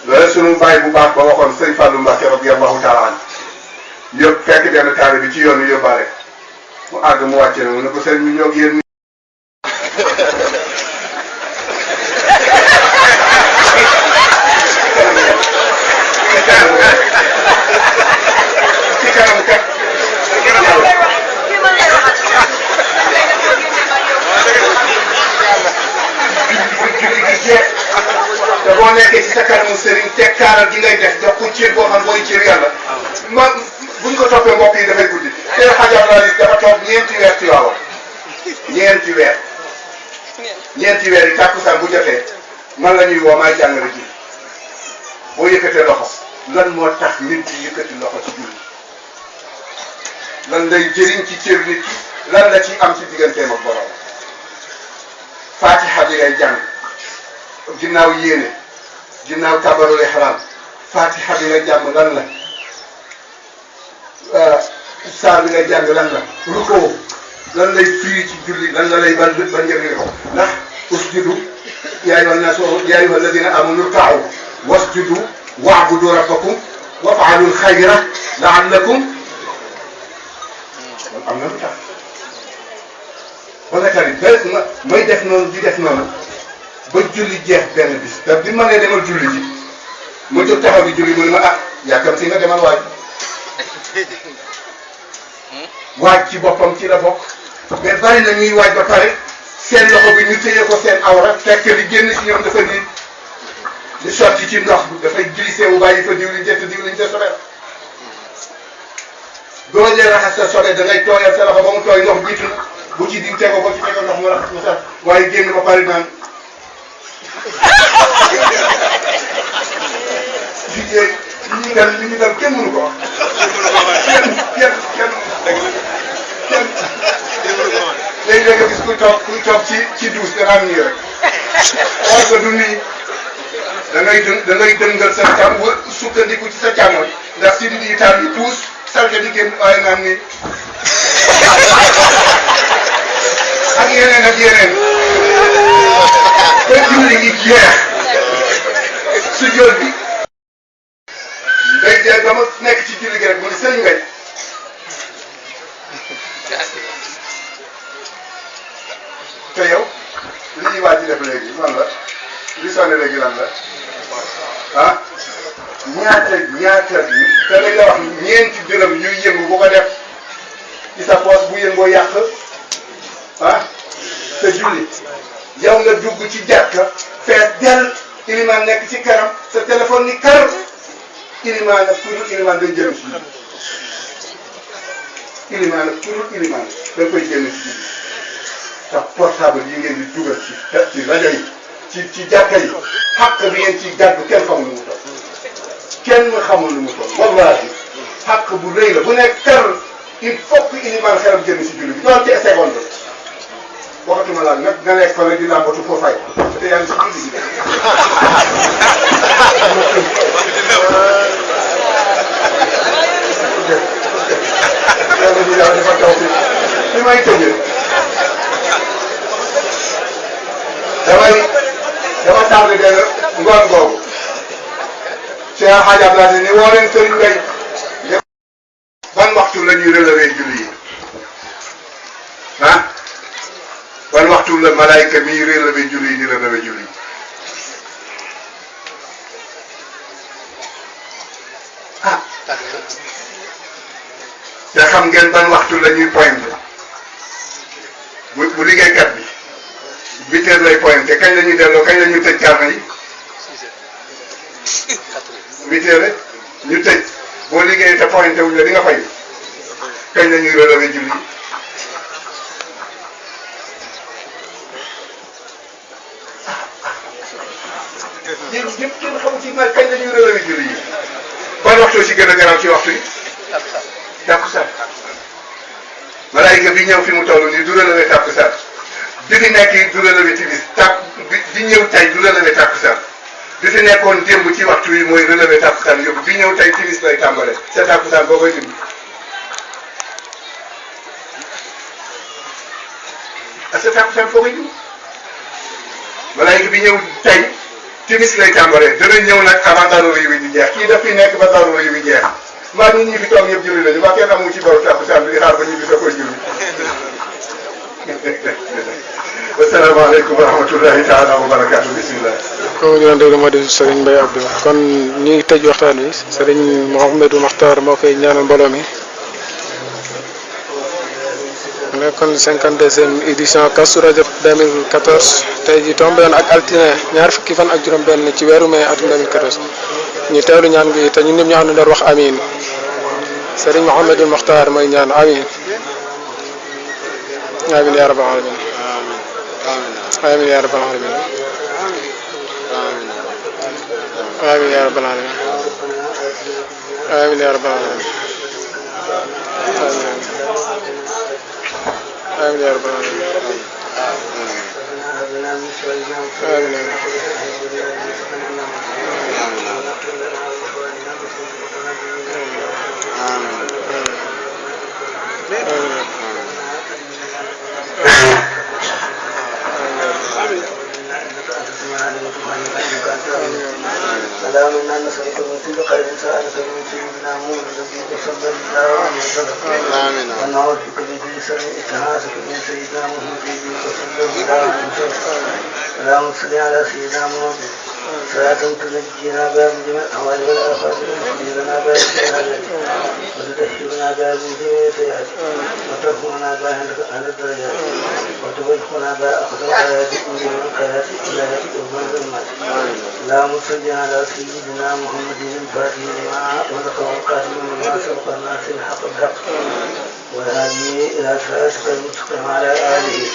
loolu sunu baay bu baax ba waxoon sëñ Fallou Mbacke radiyallahu taala an yëpp fekk benn taali bi ci yoon wi yóbbaale mu àgg mu wàcce na mu ne ko sëñ bi ñoo yéen ci kanam kat te boo nekkee ci sa kanamu sëriñ tekkaaral gi ngay def jox ko cër boo xam mooy cër yàlla ma buñ ko toppee mbokk yi dafay guddi te Hadj Abdoul Aziz dafa toog ñeenti weer ci waaw ñeenti weer yi tàkkusaan bu jotee man la ñuy woo maay jàngale ji boo yëkkatee loxo lan moo tax nit di yëkkati loxo ci julli lan lay jëriñ ci cër nit ki lan la ci am ci digganteem ak borom fatiha bi ngay jàng ginnaaw yéene ginnaaw kabarul ihram fatiha bi nga jàng lan la saar bi nga jàng lan la rukoo lan lay firi ci julli lan la lay ban njëriñ ko ndax usjudu yaa ayyuhan naas yaa ayyuhal ladina amanu irka'u wasjudu wa'budu rabbakum waf'alul khayra la'allakum am na lu tax ba nga tari may def noonu di def noonu ba julli jeex benn bis te bi ma nee demal julli ji ma jóg taxaw di julli mu ne ma ah yaakaar si nga demal waaj waaj ci boppam ci la bokk mais bari na ñuy waaj ba pare seen loxo bi ñu téye ko seen awra fekk li génn ci ñoom dafa nii di sotti ci ndox dafay glissé wu bàyyi fa diwlin te diwlin te sobe doo lee raxas sa sobe da ngay tooyal sa loxo ba mu tooy ndox jiitu na bu ci diw tego ko ci tego ndox mu raxas mu sax waaye génn ba pare naan liggéey li ñu dal kenn mënu ko wax kenn léegi-léeg nga gis kuy toog ci douche danaan nii rek or que du nii da ngay dëngal sa càm sukkandiku ci sa càmmoñ ndax si di taal yi puus salte di génn waaye naan nii ak yeneen ba julli gi jeex su jël bi ngay jeex ba ma nekk ci julli gi rek mu ne sëñ ngay te yow li ñuy waaj def léegi lan la li sonné léegi lan la ah ñaata te dañ la wax ñeenti dërëm yuy yëngu bu ko def ci sa poos bu yëngoo yàq ah te julli yow nga dugg ci jàkka fees dell ilimaan nekk ci kanam sa téléphone ni kar ilimaan ak kurul ilimaan day jëm si ilimaan ak kurul ilimaan da koy jëm si tax portable yi ngeen di dugal ci rajo yi ci jàkka yi xàq bi ngeen ci gàddu kenn xamul lu mu toll kenn xamul lu mu toll wallahi xàq bu rëy la bu nekk kar il faut que ilimaan xelam jëm si julli bi doon ci seconde waxatuma laal nag nga nekk fa di làmbatu foo fay te yaa ngi si julli bi yàlla dafa taw fi li may tëjee dama tardé benn ngoon googu Cheikh Hadj Abdoulaye ni woo leen Serigne Mbaye ban waxtu la ñuy relevé julli yi ah ban waxtu la malaayka mi relevé julli yi di relevé julli yi ah te xam ngeen ban waxtu la ñuy pointé bu liggéeykat bi 8 heures lay pointé kañ la ñuy delloo kañ la ñuy tëj carnet yi 8 heures ñu tëj boo liggéeyee te pointé wuñ la di nga fay kañ la ñuy relevé julli yi yéen ñëpp kenn xamu ci kañ la ñuy relevé julli yi ban waxtu si gën a garaaw ci waxtu yi takkusaan malaayika bi ñëw fi mu toll nii du relevé takkusaan bi fi nekk du relevé timis bi ñëw tey du relevé takkusaan bi fi nekkoon démb ci waxtu wi mooy relevé takkusaan yóbbu bi ñëw tey timis lay tàmbale sa takkusaan boo koy dindi ak sa takkusaan foo koy dindi malaayika bi ñëw tey timis lay tàmbale dana ñëw nag avant darura yi di jeex kii daf fi nekk ba darura yi jeex maa nit ñi fi toog ñëpp julli lañu maa kenn amu ci boru takkusaan bi di xaar ba ñu bisa koy julli asalaamaaleykum wa rahmatullahi taala wa barakaatu bisimilah. comme ñu doon déglu moo di Serigne Mbaye Abdou kon ñu ngi tëj waxtaan wi Serigne Mouhamadou Makhtar moo koy ñaanal mbooloo mi nekkoon 52e édition Kazu Rajab 2014 tey ji tombé yoon ak altine ñaar fukki fan ak juróom-benn ci weeru mai atum 2014 ñu teewlu ñaan gi te ñun ñëpp ñu ànd door wax amiin Serigne Mouhamadou Makhtar mooy ñaan amiin amiin yaa rabbal alamin amiin yaa rabbal alamin آمين يا رب العالمين آمين يا رب العالمين آمين يا رب العالمين آمين اللهم انا نسالك من كل خير سالك من سيدنا محمد صلى الله عليه وسلم آمين ونعوذ بك من كل شر اتهاسك من سيدنا محمد صلى الله عليه وسلم اللهم صل على سيدنا محمد صلاة تنجينا بها من جميع الأهوال والآفات وتحملنا بها بالسيئات وتدشرنا بها من جميع السيئات وترفعنا بها عند الدرجات وتبلغنا بها أخذ الحياة من جميع الخيرات إلى يوم الظلمات اللهم صل على سيدنا محمد الفاتح لما ولق والقاتل لما سبق الناس الحق بالحق والهادي إلى صراطك المستقيم على آله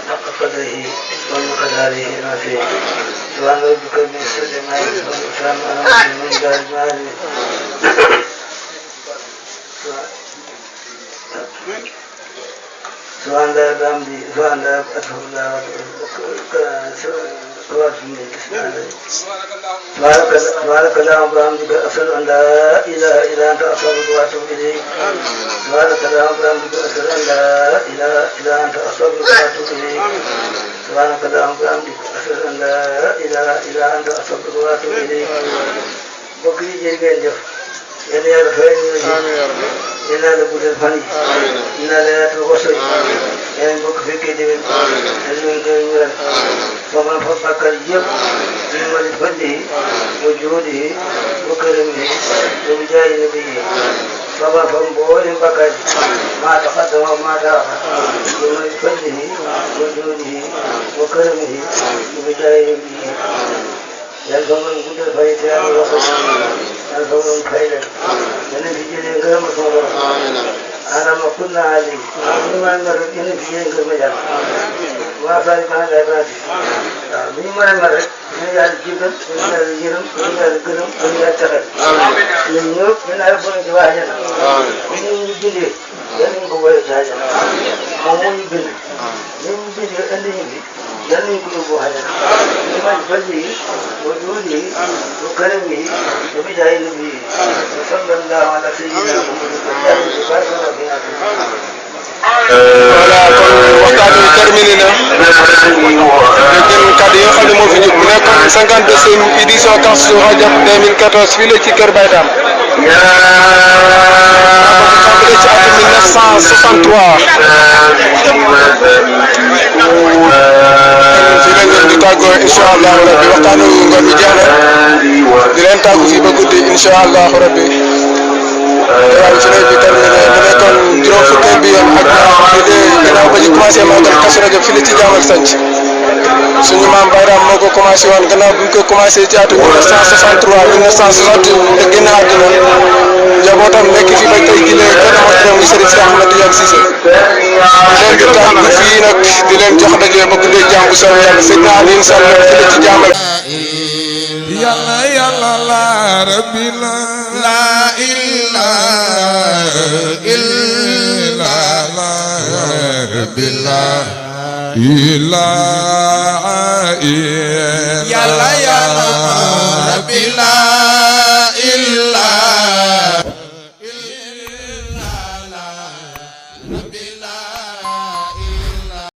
حق قدره ومقداره العظيم سبحان ربك رب العزة عما يصفون وسلام على المرسلين سبحان الله بحمده سبحان الله أستغفر سبحانك اللهم وبحمدك أشهد أن لا إله إلا أنت أستغفرك وأتوب إليك سبحانك اللهم وبحمدك أشهد أن لا إله إلا أنت أستغفرك وأتوب إليك سبحانك اللهم وبحمدك أشهد أن لا إله إلا أنت أستغفرك وأتوب إليك بقي جيجين yéen yàlla fay ñu yéen yàlla guddal fan yi yéen yàlla yaatal ko soy yéen bokk fekkee déwén yéen ñu déwén ñu ren soxna fa bàkkaar yëpp ñu mën a fadlihi wa juudihi wa karamihi wa bijaahi nabihi soxna fa mboolem bàkkaar yi maa taqaddama wa maa ta'akhkhara ñu mën a fadlihi wa juudihi wa karamihi wa bijaahi nabihi yàlla fa mën guddal fan yi te yàlla waxal yàlla fa mën fay leen yéen a fi jëlee ngërëm sama borom adama kunna ali ñu mën a mel rek yéen a fi jëlee ngërëm yàlla waa Sali maa ngi lay baati waaw bu ñu mën a mel rek ñu yàlla jiital ñu yàlla yërëm ñu yàlla gërëm ñu yàlla taxal ñun ñëpp ñu naan bon ci waa àjjana ñu ñu bindee yéen ñu ko woowee ci àjjana moom moo ñu bind ñu ñu bindee indi ñu fi yéen ñu ko yóbbu àjjana ñu mën fadli yi wa juudi yi wa karam yi wa bijaahi nabi yi sallallahu ala sayyidina voilà kon waxtaan wi terminé na dégg kàddu yi nga xam ne moo fi jóg mu nekkoon 52e édition Kazu Rajab 2014 fii la ci Kër Baye Dame tàmbale ci atum 1963 fii la ngeen di tàggoo incha allahu rabbi waxtaanu ngoon bi jeex na di leen tàggu fii ba guddi incha allahu rabbi waaw ci nawet bi terminé mu nekkoon juróom fukkeel bi yoon ak gannaaw ba ñu commencé màggal Kazu Rajab fii la ci Jaam ak Santhie suñu maam Bayram moo ko commencé woon gannaaw bi ñu ko commencé ci atum 1963 1960 te génn àdduna njabootam nekk fi ba tey jii léegi kenn amatu muy Serigne Cheikh Ahmed Tidiane Cissé di leen di tàggu fii nag di leen jox daje ba guddee jàmm bu soobee yàlla Seydina Alioune Sall fii la ci Jaam ak yàlla yàlla la rabbi la ilaha illa la rabbi la ilaha illa yàlla yàlla rabbi la ilaha